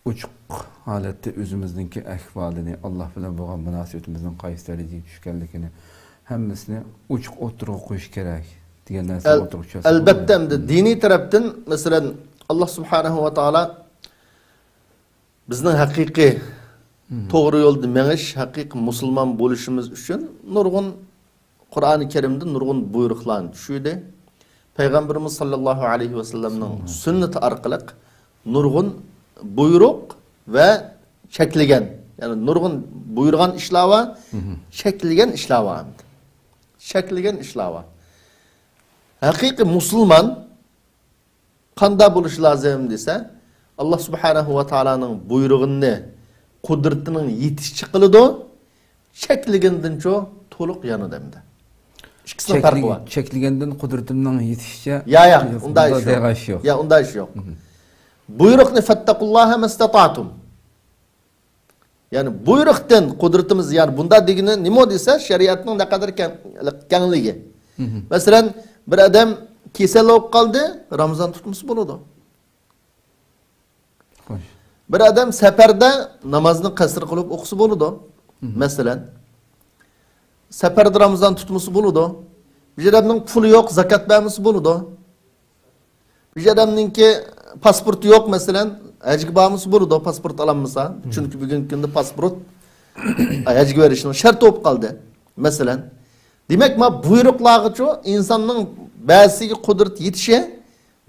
ئوچۇق ھالەتتە ئۆزىمىزنىڭكى ئەھۋالىنى، ئاللا بىلەن بولغان مۇناسىۋىتىمىزنىڭ قايسى دەرىجىگە چۈشكەنلىكىنى، ھەممىسىنى ئوچۇق ئوتتۇرىغا قويۇش كېرەك دېگەن نەرسىنى ئەل-، ئوتتۇرىغا چۈشۈرسەك ئەلبەتتە، بولىدۇ. ئەمدى دىنىي تەرەپتىن، مەسىلەن، ئاللا سۇبھانەھۇ ۋە تائالا بىزنىڭ ھەقىقىي توغرا يولدا مېڭىش، ھەقىقىي مۇسۇلمان بولۇشىمىز ئۈچۈن نۇرغۇن، قۇرئانى كەرىمدە نۇرغۇن بۇيرۇقلارنى چۈشۈردى. پەيغەمبىرىمىز ساللاللاھۇ ئەلەيھى ۋەسەللەمنىڭ سۈننىتى ئارقىلىق نۇرغۇن بۇيرۇق ۋە چەكلىگەن، يەنى نۇرغۇن بۇيرۇغان ئىشلار بار، چەكلىگەن ئىشلار بار ئەمدى. چەكلىگەن ئىشلار بار. ھەقىقىي مۇسۇلمان قانداق بولۇش لازىم دېسە، ئاللا سۇبھانەھۇ ۋە تائالانىڭ بۇيرۇغىنى، قۇدرىتىنىڭ يېتىشىچە قىلىدۇ، چەكلىگەندىنچۇ تولۇق يانىدۇ ئەمدى. ئىككىسىنىڭ پەرقى بار. چەكلىگەندىن قۇدرىتىمنىڭ يېتىشىچە يا، يا، ئۇنداق ئىش يوق. يا، ئۇنداق ئىش يوق. بۇيرۇقنى فەتتەقۇللاھە مەستەتاتۇم. يەنى بۇيرۇقتىن قۇدرىتىمىز، يەنى بۇندا دېگىنى نېمە دېسە، شەرىئەتنىڭ نەقەدەر كەڭ-، كەڭلىكى. مەسىلەن، بىر ئادەم كېسەل بولۇپ قالدى، رامىزان تۇتمىسا بولىدۇ. خوش. بىر ئادەم سەپەردە نامازنى قەسىر قىلىپ ئوقۇسا بولىدۇ. مەسىلەن، سەپەردە رامىزان تۇتمىسا بولىدۇ. بىر ئادەمنىڭ پۇلى يوق، زاكات بەرمىسە بولىدۇ. بىر ئادەمنىڭكى پاسپورتى يوق، مەسىلەن، ھەجگە بارمىسا بولىدۇ، پاسپورت ئالالمىسا. چۈنكى بۈگۈنكى كۈندە پاسپورت ھەجگە بېرىشنىڭ شەرتى بولۇپ قالدى، مەسىلەن. دېمەك، ما بۇيرۇقلارغىچۇ ئىنساننىڭ بەزىسىگە قۇدرىتى يېتىشى،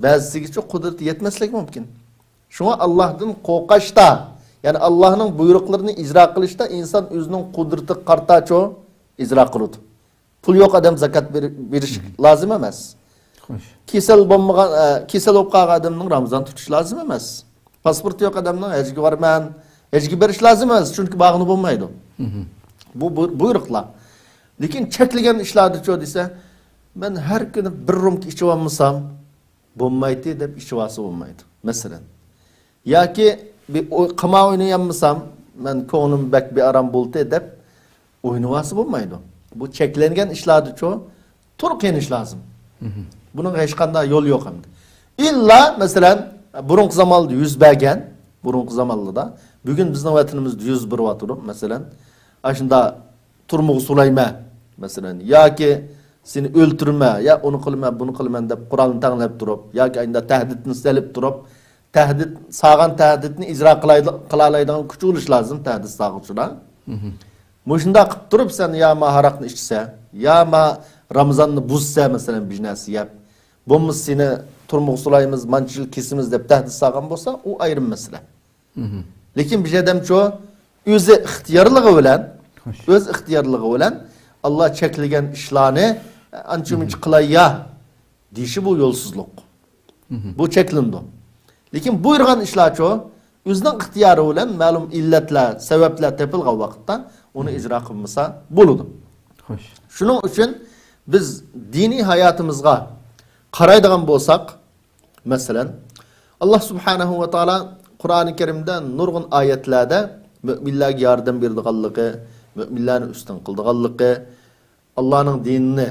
بەزىسىگىچۇ قۇدرىتى يەتمەسلىكى مۇمكىن. شۇڭا ئاللاھتىن قورقۇشتا، يەنى ئاللاھنىڭ بۇيرۇقلىرىنى ئىجرا قىلىشتا ئىنسان ئۆزىنىڭ قۇدرىتىگە قارىتاچۇ ئىجرا قىلىدۇ. پۇل يوق ئادەم زاكات بېر-، بېرىش لازىم ئەمەس. خوش. كېسەل بولمىغان، ئە، كېسەل بولۇپ قالغان ئادەمنىڭ رامىزان تۇتۇش لازىم ئەمەس. پاسپورتى يوق ئادەمنىڭ ھەجگە بارىمەن، ھەجگە بېرىش لازىم ئەمەس، چۈنكى بارغىلى بولمايدۇ. بۇ بۇ-، بۇيرۇقلار. لېكىن چەكلىگەن ئىشلاردىچۇ دېسە، مەن ھەر كۈنى بىر رومكا ئىچىۋالمىسام، بولمايتتى دەپ ئىچىۋالسا بولمايدۇ، مەسىلەن. ياكى بىر ئو-، قىمار ئوينىيالمىسام، مەن كۆڭلۈم بەك بىئارام بولدى دەپ ئوينىۋالسا بولمايدۇ. بۇ چەكلەنگەن ئىشلاردىچۇ تولۇق يېنىش لازىم. بۇنىڭغا ھېچقانداق يول يوق ئەمدى. ئىللا، مەسىلەن، بۇرۇنقى زاماندا يۈز بەرگەن، بۇرۇنقى زامانلاردا، بۈگۈن بىزنىڭ ۋەتىنىمىزدە يۈز بېرىۋاتىدۇ، مەسىلەن، ئاشۇنداق تۈرمىگە سولايمەن، مەسىلەن، ياكى سېنى ئۆلتۈرىمەن، يا ئۇنى قىلىمەن، بۇنى قىلىمەن دەپ قورالنى تەڭلەپ تۇرۇپ، ياكى ئايندا تەھدىتنى سېلىپ تۇرۇپ، تەھدىت، سالغان تەھدىتنى ئىجرا قىلايدۇ-، قىلالايدىغان كۈچ بولۇش لازىم تەھدىت سالغۇچىلار. مۇشۇنداق قىلىپ تۇرۇپ سەن يا ما ھاراقنى ئىچسە، يا ما رامىزاننى بۇزسا، مەسىلەن، بىر نەرسە يەپ، بولمىسا سېنى تۈرمىگە سولايمىز، مانچە يىل كېسىمىز دەپ تەھدىت سالغان بولسا، ئۇ ئايرىم مەسىلە. لېكىن بىر ئادەمچۇ ئۆزى ئىختىيارلىقى بىلەن، خوش. ئۆز ئىختىيارلىقى بىلەن ئاللا چەكلىگەن ئىشلارنى ئانچە مۇنچە قىلاي يا دېيىشى بۇ يولسىزلىق. بۇ چەكلىنىدۇ. لېكىن بۇيرۇغان ئىشلارچۇ ئۆزىنىڭ ئىختىيارى بىلەن مەلۇم ئىللەتلەر، سەۋەبلەر تېپىلغان ۋاقىتتا ئۇنى ئىجرا قىلمىسا بولىدۇ. خوش. شۇنىڭ ئۈچۈن بىز دىنىي ھاياتىمىزغا قارايدىغان بولساق، مەسىلەن، ئاللا سۇبھانەھۇ ۋە تائالا قۇرئانى كەرىمدە نۇرغۇن ئايەتلەردە مۆمىنلەرگە ياردەم بېرىدىغانلىقى، مۆمىنلەرنى ئۈستۈن قىلىدىغانلىقى، ئاللانىڭ دىنىنى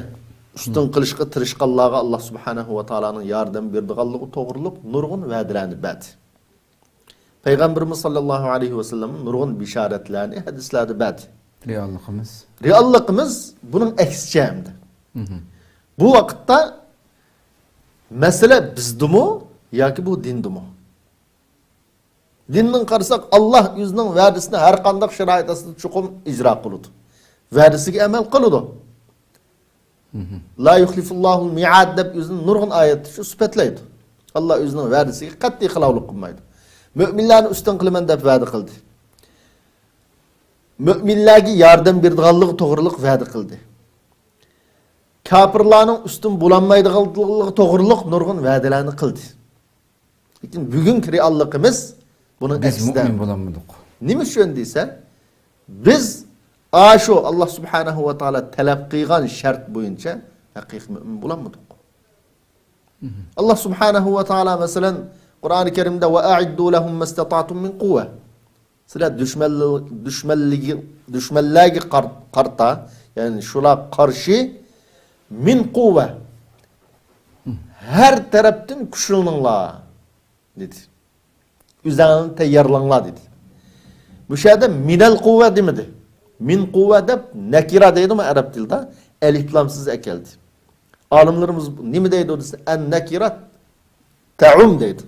ئۈستۈن قىلىشقا تىرىشقانلارغا ئاللا سۇبھانەھۇ ۋە تائالانىڭ ياردەم بېرىدىغانلىقى توغرۇلۇق نۇرغۇن ۋەدىلەرنى بەردى. پەيغەمبىرىمىز ساللاللاھۇ ئەلەيھى ۋەسەللەم نۇرغۇن بېشارەتلەرنى ھەدىسلەردە بەردى. رېئاللىقىمىز؟ رېئاللىقىمىز بۇنىڭ ئەكسىچە ئەمدى. بۇ ۋاقىتتا مەسىلە بىزدىمۇ ياكى بۇ دىندىمۇ؟ دىندىن قارىساق، ئاللا ئۆزىنىڭ ۋەدىسىنى ھەر قانداق شارائىت ئاستىدا چوقۇم ئىجرا قىلىدۇ. ۋەدىسىگە ئەمەل قىلىدۇ. لا يخلف الله الميعاد دەپ ئۆزىنى نۇرغۇن ئايەتتە شۇ سۈپەتلەيدۇ. ئاللا ئۆزىنىڭ ۋەدىسىگە قەتئىي خىلاپلىق قىلمايدۇ. مۆمىنلەرنى ئۈستۈن قىلىمەن دەپ ۋەدە قىلدى. مۆمىنلەرگە ياردەم بېرىدىغانلىقى توغرىلىق ۋەدە قىلدى. كاپىرلارنىڭ ئۈستۈن بولالمايدىغانلىقى توغرىلىق نۇرغۇن ۋەدىلەرنى قىلدى. لېكىن بۈگۈنكى رېئاللىقىمىز بۇنىڭ ئەكسىدە. بىز مۆمىن بولالمىدۇق. نېمە ئۈچۈن دېسە، بىز ئاشۇ ئاللا سۇبھانەھۇ ۋە تائالا تەلەپ قىلغان شەرت بويىچە ھەقىقىي مۆمىن بولالمىدۇق. ئاللا سۇبھانەھۇ ۋە تائالا، مەسىلەن، قۇرئانى كەرىمدە، وأعدوا لهم ما استطعتم من قوة. سىلەر دۈشمەنلە-، دۈشمەنلىكى-، دۈشمەنلەرگە قار-، قارىتا، يەنى شۇلارغا قارشى، من قوة، ھەر تەرەپتىن كۈچلىنىڭلار، دېدى. ئۆزەڭلارنى تەييارلاڭلار، دېدى. مۇشۇ يەردە مىنەل قوة دېمىدى. من قوة دەپ نەكىرە دەيدىغۇ ئەرەب تىلىدا، ئەلىپلامسىز ئەكەلدى. ئالىملىرىمىز نېمە دەيدۇ دېسە، ئەن نەكىرە تەئۇم دەيدۇ.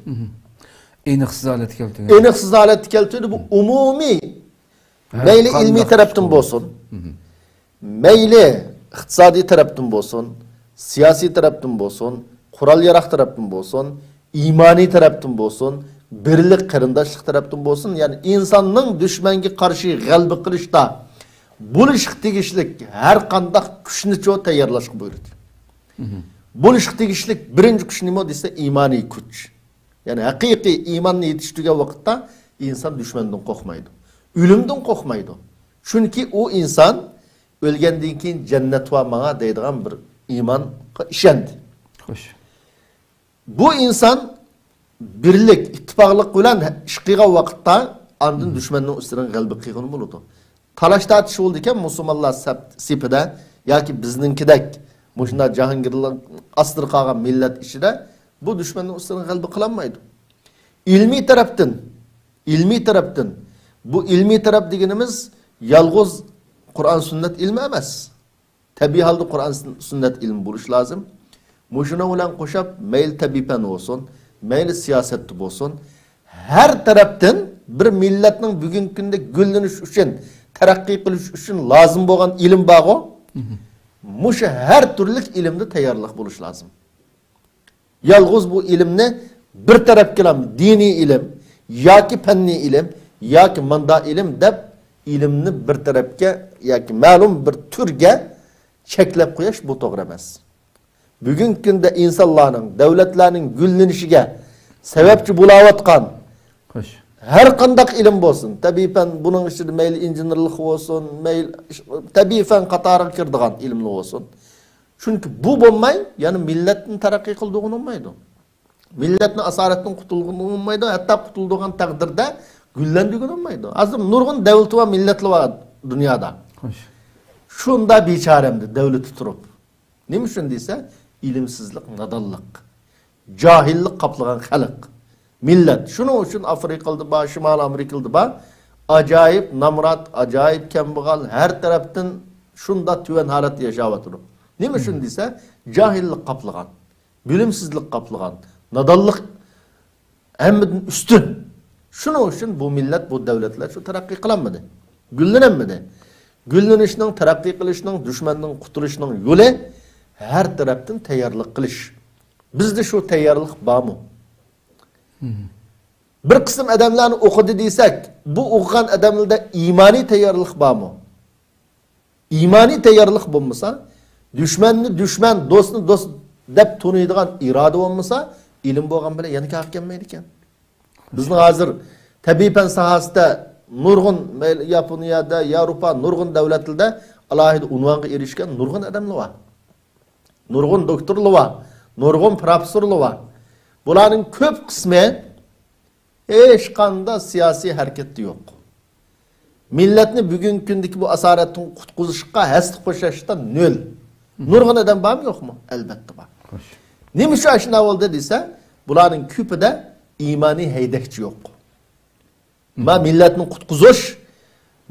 ئېنىقسىز ھالەتتە كەلتۈرگەن. ئېنىقسىز ھالەتتە كەلتۈردى. بۇ ئومۇمىي مەيلى ئىلمىي تەرەپتىن بولسۇن، مەيلى ئىقتىسادىي تەرەپتىن بولسۇن، سىياسىي تەرەپتىن بولسۇن، قورال-ياراغ تەرەپتىن بولسۇن، ئىمانىي تەرەپتىن بولسۇن، بىرلىك، قېرىنداشلىق تەرەپتىن بولسۇن، يەنى ئىنساننىڭ دۈشمەنگە قارشى غەلىبە قىلىشتا بولۇشقا تېگىشلىك ھەر قانداق كۈچنىچۇ تەييارلاشقا بۇيرۇدى. بولۇشقا تېگىشلىك بىرىنچى كۈچ نېمە دېسە، ئىمانىي كۈچ. يەنى ھەقىقىي ئىماننى يېتىشتۈرگەن ۋاقىتتا ئىنسان دۈشمەندىن قورقمايدۇ. ئۆلۈمدىن قورقمايدۇ. چۈنكى ئۇ ئىنسان ئۆلگەندىن كېيىن جەننەت بار ماڭا دەيدىغان بىر ئىمانغا ئىشەندى. خوش. بۇ ئىنسان بىرلىك، ئىتتىپاقلىق بىلەن ئىش قىلغان ۋاقىتتا ئاندىن دۈشمەننىڭ ئۈستىدىن غەلىبە قىلغىلى بولىدۇ. تالاش تارتىش بولىدىكەن مۇسۇلمانلار سەپ-، سېپىدە ياكى بىزنىڭكىدەك مۇشۇنداق جاھانگىرلىق ئاستىدا قالغان مىللەت ئىچىدە بۇ دۈشمەننىڭ ئۈستىدىن غەلىبە قىلالمايدۇ. ئىلمىي تەرەپتىن، ئىلمىي تەرەپتىن، بۇ ئىلمىي تەرەپ دېگىنىمىز يالغۇز قۇرئان سۈننەت ئىلمى ئەمەس. تەبىئىي ھالدا قۇرئان سۈن-، سۈننەت ئىلمى بولۇش لازىم. مۇشۇنىڭ بىلەن قوشاپ مەيلى تەبىئىي پەن بولسۇن، مەيلى سىياسەتتە بولسۇن، ھەر تەرەپتىن بىر مىللەتنىڭ بۈگۈنكى كۈندە گۈللىنىش ئۈچۈن، تەرەققىي قىلىش ئۈچۈن لازىم بولغان ئىلىم بارغۇ، مۇشۇ ھەر تۈرلۈك ئىلىمدە تەييارلىق بولۇش لازىم. يالغۇز بۇ ئىلىمنى بىر تەرەپكىلا دىنىي ئىلىم ياكى پەننىي ئىلىم ياكى ماندا ئىلىم دەپ ئىلىمنى بىر تەرەپكە ياكى مەلۇم بىر تۈرگە چەكلەپ قويۇش بۇ توغرا ئەمەس. بۈگۈنكى كۈندە ئىنسانلارنىڭ، دۆلەتلەرنىڭ گۈللىنىشىگە سەۋەبچى بولاۋاتقان خوش. ھەر قانداق ئىلىم بولسۇن، تەبىئىي پەن بۇنىڭ ئىچىدە مەيلى ئىنژېنېرلىق بولسۇن، مەيلى تەبىئىي پەن قاتارىغا كىرىدىغان ئىلىملەر بولسۇن. چۈنكى بۇ بولماي، يەنى مىللەتنى تەرەققىي قىلدۇرغىلى بولمايدۇ. مىللەتنى ئاسارەتتىن قۇتۇلغىلى بولمايدۇ، ھەتتا قۇتۇلىدىغان تەقدىردە گۈللەندۈرگىلى بولمايدۇ. ھازىر نۇرغۇن دۆلىتى بار مىللەتلەر بار دۇنيادا. خوش. شۇنداق بىچارە ئەمدى دۆلىتى تۇرۇپ. نېمە ئۈچۈن دېسە، ئىلىمسىزلىق، نادانلىق، جاھىللىق قاپلىغان خەلق، مىللەت. شۇنىڭ ئۈچۈن ئافرىقىلىدا بار، شىمالىي ئامېرىكىلىدا بار، ئاجايىپ نامرات، ئاجايىپ كەمبەغەل، ھەر تەرەپتىن شۇنداق تۆۋەن ھالەتتە ياشاۋاتىدۇ. نېمە ئۈچۈن دېسە، جاھىللىق قاپلىغان، بىلىمسىزلىك قاپلىغان، نادانلىق ھەممىدىن ئۈستۈن. شۇنىڭ ئۈچۈن بۇ مىللەت، بۇ دۆلەتلەر شۇ تەرەققىي قىلالمىدى، گۈللىنەلمىدى. گۈللىنىشنىڭ، تەرەققىي قىلىشنىڭ، دۈشمەندىن قۇتۇلۇشنىڭ يولى ھەر تەرەپتىن تەييارلىق قىلىش. بىزدە شۇ تەييارلىق بارمۇ؟ بىر قىسىم ئادەملەرنى ئوقۇدى دېسەك، بۇ ئوقۇغان ئادەملەردە ئىمانىي تەييارلىق بارمۇ؟ ئىمانىي تەييارلىق بولمىسا، دۈشمەننى دۈشمەن، دوستنى دوست دەپ تونۇيدىغان ئىرادە بولمىسا، ئىلىم بولغان بىلەن يەنە كارغا كەلمەيدىكەن. بىزنىڭ ھازىر تەبىئىي پەن ساھەسىدە نۇرغۇن، مەيلى ياپونىيەدە، ياۋروپا، نۇرغۇن دۆلەتلەردە ئالاھىدە ئۇنۋانغا ئېرىشكەن نۇرغۇن ئادەملەر بار. نۇرغۇن دوكتورلار بار، نۇرغۇن پروفېسسورلار بار. بۇلارنىڭ كۆپ قىسمى ھېچقانداق سىياسىي ھەرىكەتتە يوق. مىللەتنى بۈگۈنكى كۈندىكى بۇ ئاسارەتتىن قۇتقۇزۇشقا ھەسسە قوشۇشتا نۆل. نۇرغۇن ئادەم بارمۇ، يوقمۇ؟ ئەلۋەتتە بار. خوش. نېمە ئۈچۈن ئاشۇنداق بولدى دېسە، بۇلارنىڭ كۆپىدە ئىمانىي ھەيدەكچى يوق. ما مىللەتنى قۇتقۇزۇش،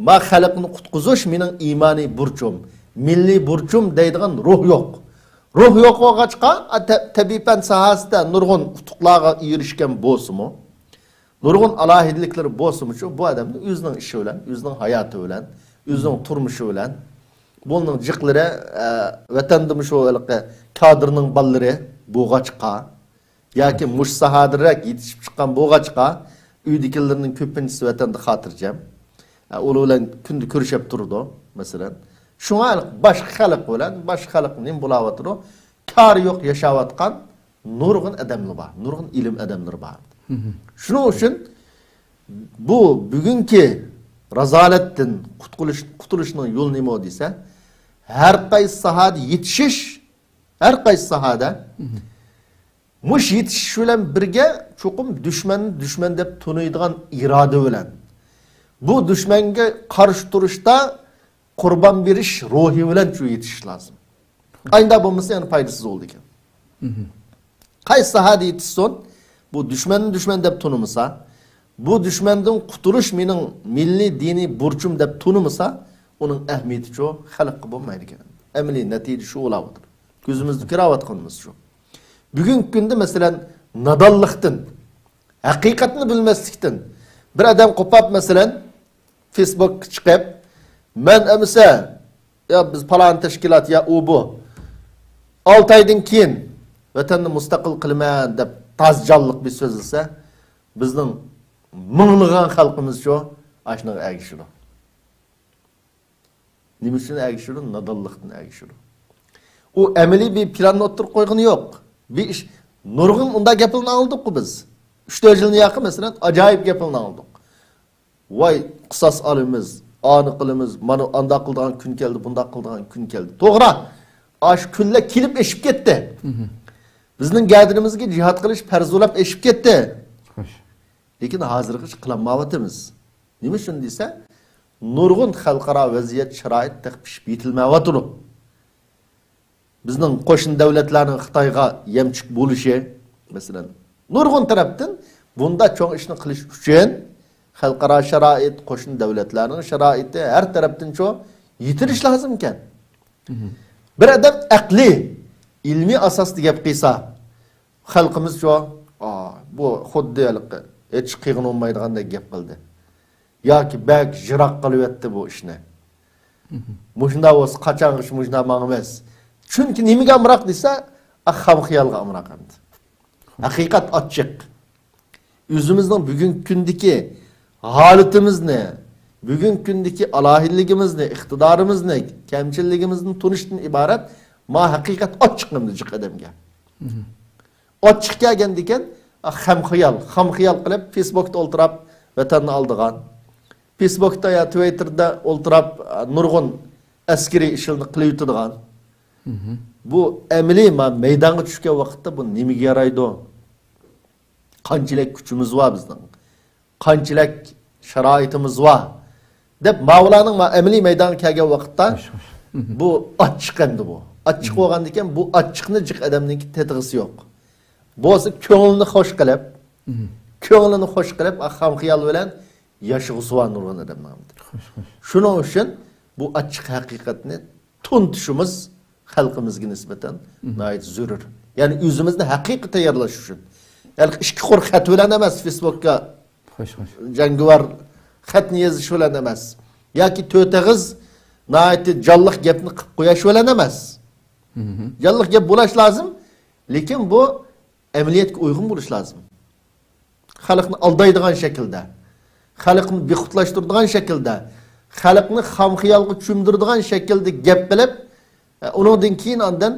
ما خەلقنى قۇتقۇزۇش مېنىڭ ئىمانىي بۇرچۇم، مىللىي بۇرچۇم دەيدىغان روھ يوق. روھ يوق بولغاچقا، ئا، تە-، تەبىئىي پەن ساھەسىدە نۇرغۇن ئۇتۇقلارغا ئېرىشكەن بولسىمۇ، نۇرغۇن ئالاھىدىلىكلىرى بولسىمۇچۇ، بۇ ئادەمنى ئۆزىنىڭ ئىشى بىلەن، ئۆزىنىڭ ھاياتى بىلەن، ئۆزىنىڭ تۇرمۇشى بىلەن، بۇنىڭ جىقلىرى، ئە، ۋەتەندىمۇ شۇ ھېلىقى كادىرنىڭ بالىلىرى بولغاچقا، ياكى مۇشۇ ساھەدىرەك يېتىشىپ چىققان بولغاچقا، ئۆيدىكىلىرىنىڭ كۆپىنچىسى ۋەتەندە خاتىرجەم. ئە، ئۇلار بىلەن كۈندە كۆرۈشۈپ تۇرىدۇ، مەسىلەن. شۇڭا باشقا خەلق بىلەن، باشقا خەلق نېمە بولاۋاتىدۇ؟ كارى يوق ياشاۋاتقان نۇرغۇن ئادەملەر بار، نۇرغۇن ئىلىم ئادەملىرى بار. شۇنىڭ ئۈچۈن بۇ بۈگۈنكى رازالەتتىن قۇتقۇلۇش، قۇتۇلۇشنىڭ يولى نېمە دېسە، ھەر قايسى ساھەدە يېتىشىش، ھەر قايسى ساھەدە مۇش يېتىشىش بىلەن بىرگە چوقۇم دۈشمەننى دۈشمەن دەپ تونۇيدىغان ئىرادە بىلەن، بۇ دۈشمەنگە قارشى تۇرۇشتا قۇربان بېرىش روھى بىلەن شۇ يېتىشىش لازىم. ئايندا بولمىسا يەنە پايدىسىز بولىدىكەن. قايسى ساھەدە يېتىشسۇن، بۇ دۈشمەننى دۈشمەن دەپ تونۇمىسا، بۇ دۈشمەندىن قۇتۇلۇش مېنىڭ مىللىي دىنىي بۇرچۇم دەپ تونۇمىسا، ئۇنىڭ ئەھمىيىتى شۇ خەلققە بولمايدىكەن. ئەمەلىي نەتىجە شۇ بولاۋاتىدۇ. كۆزىمىزدە كۆرۈۋاتقىنىمىز شۇ. بۈگۈنكى كۈندە، مەسىلەن، نادانلىقتىن، ھەقىقەتنى بىلمەسلىكتىن، بىر ئادەم قوپاپ، مەسىلەن، فېيسبۇكقا چىقىپ، مەن ئەمىسە، يا بىز پالان تەشكىلات، يا ئۇ بۇ، ئالتە ئايدىن كېيىن ۋەتەننى مۇستەقىل قىلىمەن دەپ تازا جانلىق بىر سۆزلىسە، بىزنىڭ مىڭلىغان خەلقىمىزچۇ ئاشۇنىڭغا ئەگىشىدۇ. نېمە ئۈچۈن ئەگىشىدۇ؟ نادانلىقتىن ئەگىشىدۇ. ئۇ ئەمەلىي بىر پىلاننى ئوتتۇرىغا قويغىنى يوق. بىر ئىش، نۇرغۇن ئۇنداق گەپلەرنى ئاڭلىدۇققۇ بىز. ئۈچ تۆت يىلنى ياقى، مەسىلەن، ئاجايىپ گەپلەرنى ئاڭلىدۇق. ۋاي، قىساس ئالىمىز، ئانى قىلىمىز، مانا ئانداق قىلىدىغان كۈن كەلدى، بۇنداق قىلىدىغان كۈن كەلدى. توغرا، ئاشۇ كۈنلەر كېلىپ ئېشىپ كەتتى. بىزنىڭ گەدىنىمىزگە جىھاد قىلىش پەرز بولاپ ئېشىپ كەتتى. خوش. لېكىن ھازىرغىچە قىلالمايۋاتىمىز. نېمە ئۈچۈن دېسە، نۇرغۇن خەلقئارا ۋەزىيەت، شارائىت تېخى پىشىپ يېتىلمەيۋاتىدۇ. بىزنىڭ قوشنا دۆلەتلەرنىڭ خىتايغا يەمچۈك بولۇشى، مەسىلەن، نۇرغۇن تەرەپتىن بۇنداق چوڭ ئىشنى قىلىش ئۈچۈن خەلقئارا شارائىت، قوشنا دۆلەتلەرنىڭ شارائىتى ھەر تەرەپتىنچۇ يېتىلىش لازىمكەن. بىر ئادەم ئەقلىي، ئىلمىي ئاساستا گەپ قىلسا، خەلقىمىزچۇ، ئا، بۇ خۇددى ھېلىقى ھېچ قىلغىنى بولمايدىغاندەك گەپ قىلدى. ياكى بەك يىراق قىلىۋەتتى بۇ ئىشنى. مۇشۇنداق بولسا قاچانغىچە مۇشۇنداق ماڭىمىز؟ چۈنكى نېمىگە ئامراق دېسە، ئا، خام خىيالغا ئامراق ئەمدى. ھەقىقەت ئاچچىق. ئۆزىمىزنىڭ بۈگۈنكى كۈندىكى ھالىتىمىزنى، بۈگۈنكى كۈندىكى ئالاھىدىلىكىمىزنى، ئىقتىدارىمىزنى، كەمچىللىكىمىزنى تونۇشتىن ئىبارەت ما ھەقىقەت ئاچچىق ئەمدى جىق ئادەمگە. ئاچچىق كەلگەندىكىن، خام خىيال، خام خىيال قىلىپ، فېيسبۇكتا ئولتۇراپ ۋەتەننى ئالىدىغان، فېيسبۇكتا يا تىۋىتتېردا ئولتۇراپ، نۇرغۇن ئەسكىرىي ئىشلارنى قىلىۋېتىدىغان. بۇ ئەمەلىي ما مەيدانغا چۈشكەن ۋاقىتتا بۇ نېمىگە يارايدۇ؟ قانچىلىك كۈچىمىز بار بىزنىڭ؟ قانچىلىك شارائىتىمىز بار؟ دەپ ماۋۇلارنىڭ ما ئەمەلىي مەيدانغا كەلگەن ۋاقىتتا خوش، خوش. بۇ ئاچچىق ئەمدى بۇ. ئاچچىق بولغاندىكىن بۇ ئاچچىقنى جىق ئادەمنىڭكى تېتىغۇسى يوق. بولسا كۆڭلىنى خوش قىلىپ، كۆڭلىنى خوش قىلىپ، خام خىيال بىلەن ياشىغۇسى بار نۇرغۇن ئادەمنىڭ. خوش، خوش. شۇنىڭ ئۈچۈن بۇ ئاچچىق ھەقىقەتنى تونۇتۇشىمىز خەلقىمىزگە نىسبەتەن ناھايىتى زۆرۈر. يەنى ئۆزىمىزنى ھەقىقىي تەييارلاش ئۈچۈن. يەنى ئىككى قۇر خەت بىلەن ئەمەس، فېيسبۇككا خوش، خوش. جەڭگىۋار خەتنى يېزىش بىلەن ئەمەس. ياكى تۆت ئېغىز ناھايىتى جانلىق گەپنى قىلىپ قويۇش بىلەن ئەمەس. جانلىق گەپ بولاش لازىم، لېكىن بۇ ئەمەلىيەتكە ئۇيغۇن بولۇش لازىم. خەلقنى ئالدايدىغان شەكىلدە، خەلقنى بىخۇدلاشتۇرىدىغان شەكىلدە، خەلقنى خام خىيالغا چۆمدۈرىدىغان شەكىلدە گەپ قىلىپ، ئە، ئۇنىڭدىن كېيىن ئاندىن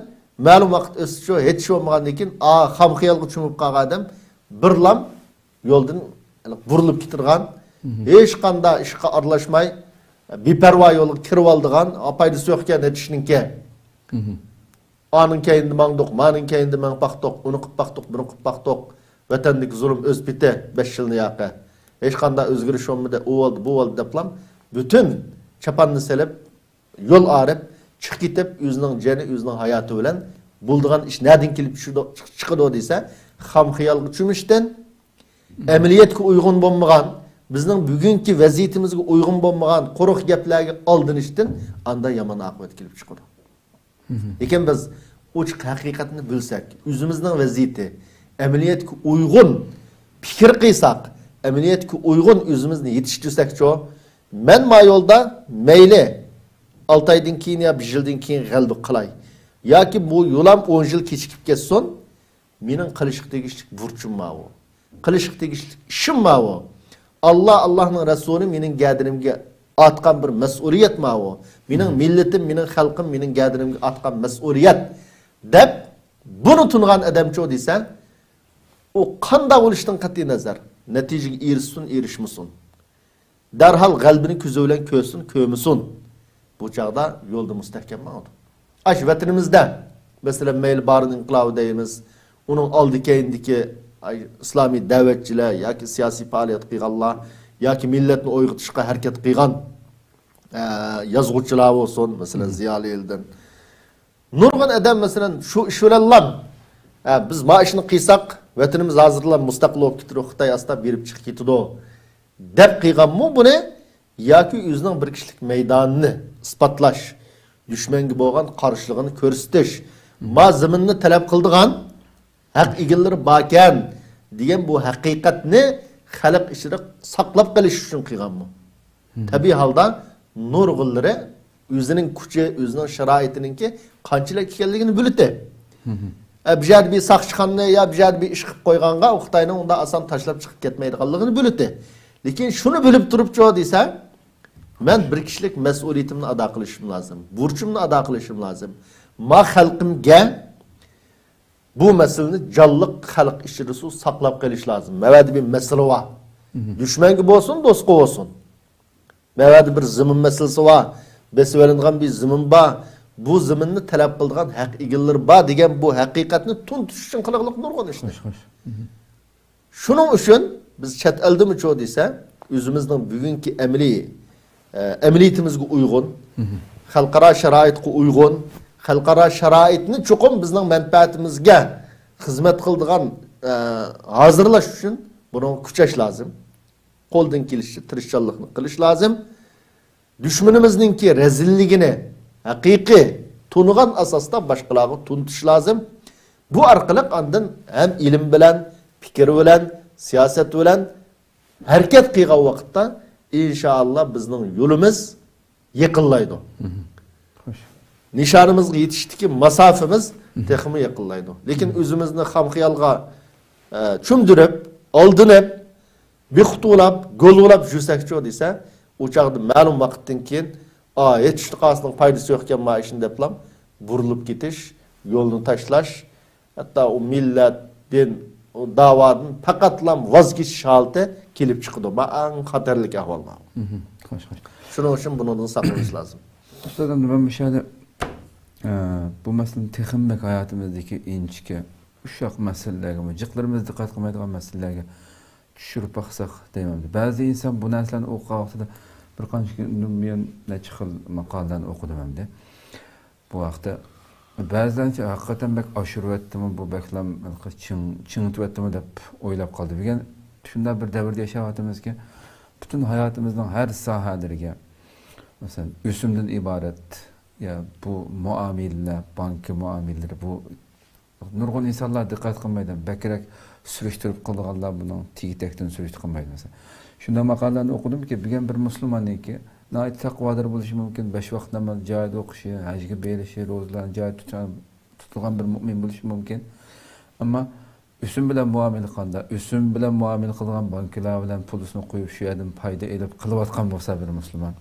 مەلۇم ۋاقىت ئۆتسىچۇ، ھېچ بولمىغاندىن كېيىن، ئا، خام خىيالغا چۆمۈپ قالغان ئادەم بىرلام يولدىن بۇرۇلۇپ كېتىدىغان، ھېچقانداق ئىشقا ئارىلاشماي، بىپەرۋا يولغا كىرىۋالىدىغان، ئا، پايدىسى يوق ئىكەن ھېچ ئىشنىڭكى. ئانىڭ كەينىدە ماڭدۇق، مانىڭ كەينىدە مېڭىپ باقتۇق، ئۇنى قىپ باقتۇق، بۇنى قىپ باقتۇق. ۋەتەندىكى زۇلۇم ئۆز پېتى، بەش يىلنى ياقى. ھېچقانداق ئۆزگىرىش بولمىدى، ئۇ بولدى، بۇ بولدى دەپلا پۈتۈن چاپاننى سېلىپ، يول ئايرىپ، چىقىپ كېتىپ، ئۆزىنىڭ جېنى، ئۆزىنىڭ ھاياتى بىلەن بولىدىغان ئىش نەدىن كېلىپ چۈشىدۇ، چىق-، چىقىدۇ دېسە، خام خىيالغا چۆمۈشتىن، ئەمەلىيەتكە ئۇيغۇن بولمىغان، بىزنىڭ بۈگۈنكى ۋەزىيىتىمىزگە ئۇيغۇن بولمىغان قۇرۇق گەپلەرگە ئالدىنىشتىن ئاندا يامان ئاقىۋەت كېلىپ چىقىدۇ. لېكىن بىز ئوچۇق ھەقىقەتنى بىلسەك، ئۆزىمىزنىڭ ۋەزىيىتى، ئەمەلىيەتكە ئۇيغۇن پىكىر قىلساق، ئەمەلىيەتكە ئۇيغۇن ئۆزىمىزنى يېتىشتۈرسەكچۇ، مەن ما يولدا مەيلى ئالتە ئايدىن كېيىن يا بىر يىلدىن كېيىن غەلىبە قىلاي ياكى بۇ يولام ئون يىل كېچىكىپ كەتسۇن، مېنىڭ قىلىشقا تېگىشلىك بۇرچۇم ماۋۇ. قىلىشقا تېگىشلىك ئىشىم ماۋۇ. ئاللا، ئاللانىڭ رەسۇلى مېنىڭ گەدىنىمگە ئاتقان بىر مەسئۇلىيەت ماۋۇ. مېنىڭ مىللىتىم، مېنىڭ خەلقىم مېنىڭ گەدىنىمگە ئاتقان مەسئۇلىيەت دەپ، بۇنى تونۇغان ئادەمچۇ دېسە، ئۇ قانداق بولۇشىدىن قەتئىينەزەر، نەتىجىگە ئېرىشسۇن، ئېرىشمىسۇن، دەرھال غەلىبىنى كۆزى بىلەن كۆرسۇن، كۆرمىسۇن، بۇ چاغدا يولدا مۇستەھكەم ماڭىدۇ. ئاشۇ ۋەتىنىمىزدە، مەسىلەن، مەيلى بارىن ئىنقىلابى دەيمىز، ئۇنىڭ ئالدى كەينىدىكى، ئاي، ئىسلامىي دەۋەتچىلەر ياكى سىياسىي پائالىيەت قىلغانلار ياكى مىللەتنى ئويغىتىشقا ھەرىكەت قىلغان، ئە، يازغۇچىلار بولسۇن، مەسىلەن، زىيالىيلىدىن. نۇرغۇن ئادەم، مەسىلەن، شۇ ئىش بىلەنلا، ئە، بىز ما ئىشنى قىلساق، ۋەتىنىمىز ھازىرلا مۇستەقىل بولۇپ كېتىدۇ، خىتاي ئاستا بېرىپ چىقىپ كېتىدۇ، دەپ قىلغانمۇ بۇنى؟ ياكى ئۆزىنىڭ بىر كىشىلىك مەيدانىنى ئىسپاتلاش، دۈشمەنگە بولغان قارشىلىقىنى كۆرسىتىش، ما زېمىننى تەلەپ قىلىدىغان ھەق ئىگىلىرى باركەن دېگەن بۇ ھەقىقەتنى خەلق ئىچىدە ساقلاپ قېلىش ئۈچۈن قىلغانمۇ؟ تەبىئىي ھالدا نۇرغۇنلىرى ئۆزىنىڭ كۈچى، ئۆزىنىڭ شارائىتىنىڭكى قانچىلىك ئىكەنلىكىنى بىلىتى. ئە، بىر يەردە بىر ساقچىخانىنى يا بىر يەردە بىر ئىش قىلىپ قويغانغا ئۇ خىتاينىڭ ئۇنداق ئاسان تاشلاپ چىقىپ كەتمەيدىغانلىقىنى بىلىتى. لېكىن شۇنى بىلىپ تۇرۇپچۇ دېسە، مەن بىر كىشىلىك مەسئۇلىيىتىمنى ئادا قىلىشىم لازىم، بۇرچۇمنى ئادا قىلىشىم لازىم. ما خەلقىمگە بۇ مەسىلىنى جانلىق خەلق ئىچىدە سۇ ساقلاپ قېلىش لازىم. مەۋەدە بىر مەسىلە بار. دۈشمەنگە بولسۇن، دوستقا بولسۇن. مەۋەدە بىر زېمىن مەسىلىسى بار. بېسىۋېلىنغان بىر زېمىن بار. بۇ زېمىننى تەلەپ قىلىدىغان ھەق ئىگىلىرى بار دېگەن بۇ ھەقىقەتنى تونۇتۇش ئۈچۈن قىلغىلىق نۇرغۇن ئىشنى. خوش، خوش. شۇنىڭ ئۈچۈن بىز چەت ئەلدىمۇچۇ دېسە، ئۆزىمىزنىڭ بۈگۈنكى ئەمەلىي، ئە، ئەمەلىيىتىمىزگە ئۇيغۇن، خەلقئارا شارائىتقا ئۇيغۇن، خەلقئارا شارائىتنى چوقۇم بىزنىڭ مەنپەئەتىمىزگە خىزمەت قىلىدىغان، ئە، ھازىرلاش ئۈچۈن بۇنىڭغا كۈچەش لازىم. قولدىن كېلىشىچە تىرىشچانلىقنى قىلىش لازىم. دۈشمىنىمىزنىڭكى رەزىللىكىنى ھەقىقىي تونۇغان ئاساستا باشقىلارغا تونۇتۇش لازىم. بۇ ئارقىلىق ئاندىن ھەم ئىلىم بىلەن، پىكىر بىلەن، سىياسەت بىلەن ھەرىكەت قىلغان ۋاقىتتا، ئىنشائاللا، بىزنىڭ يولىمىز يېقىنلايدۇ. خوش. نىشانىمىزغا يېتىشتىكى ماسافىمىز تېخىمۇ يېقىنلايدۇ. لېكىن ئۆزىمىزنى خام خىيالغا، ئە، چۆمدۈرۈپ، ئالدىنىپ، بىخۇتۇلاپ، گولۋۇلاپ يۈرسەكچۇ دېسە، ئۇ چاغدا مەلۇم ۋاقىتتىن كېيىن، ئا، ھېچ قايسىنىڭ پايدىسى يوق ئىكەن ما ئىشنى دەپلا بۇرۇلۇپ كېتىش، يولنى تاشلاش، ھەتتا ئۇ مىللەت، دىن، ئۇ داۋادىن پەقەتلا ۋاز كېچىش ھالىتى كېلىپ چىقىدۇ. ما ئەڭ خەتەرلىك ئەھۋال ما. خوش، خوش. شۇنىڭ ئۈچۈن بۇنىڭدىن ساقلىنىش لازىم. ئۇستاز، ئەمدى مەن مۇشۇ يەردە، ئە، بۇ مەسىلىنى تېخىمۇ بەك ھاياتىمىزدىكى ئىنچىكە، ئۇششاق مەسىلىلەرگە، جىقلىرىمىز دىققەت قىلمايدىغان مەسىلىلەرگە چۈشۈرۈپ باقساق دەيمەن. بەزى ئىنسان بۇ نەرسىلەرنى ئوقۇغان ۋاقتىدا بىر قانچە كۈندىن بۇيان نەچچە خىل ماقالىلەرنى ئوقۇدۇم ئەمدى. بۇ ھەقتە بەزىلەرچە ھەقىقەتەن بەك ئاشۇرۇۋەتتىمۇ، بۇ بەكلا چىڭ-، چىڭىتىۋەتتىمۇ دەپ ئويلاپ قالدىم. دېگەن شۇنداق بىر دەۋردە ياشاۋاتىمىزكى، پۈتۈن ھاياتىمىزنىڭ ھەر ساھەلىرىگە، مەسىلەن، ئۆسۈمدىن ئىبارەت، يا بۇ مۇئامىلىلەر، بانكا مۇئامىلىلىرى، بۇ نۇرغۇن ئىنسانلار دىققەت قىلمايدۇ. بەكرەك سۈرۈشتۈرۈپ قىلىدىغانلار بۇنىڭ تېگى-تەكتىن سۈرۈشتە قىلمايدۇ. مەسىلەن، شۇنداق ماقالىلەرنى ئوقۇدۇمكى، بۈگۈن بىر مۇسۇلماننىڭكى ناھايىتى تەقۋادار بولۇشى مۇمكىن، بەش ۋاقىت ناماز جايىدا ئوقۇشى، ھەجگە بېرىشى، روزىلارنى جايىدا تۇتۇشى، تۇتىدىغان بىر مۆمىن بولۇشى مۇمكىن. ئەمما ئۆسۈم بىلەن مۇئامىلە قىلغاندا، ئۆسۈم بىلەن مۇئامىلە قىلىدىغان بانكىلار بىلەن پۇلىسىنى قويۇپ، شۇ يەردىن پايدا ئېلىپ قىلىۋاتقان بولسا بىر مۇسۇلمان،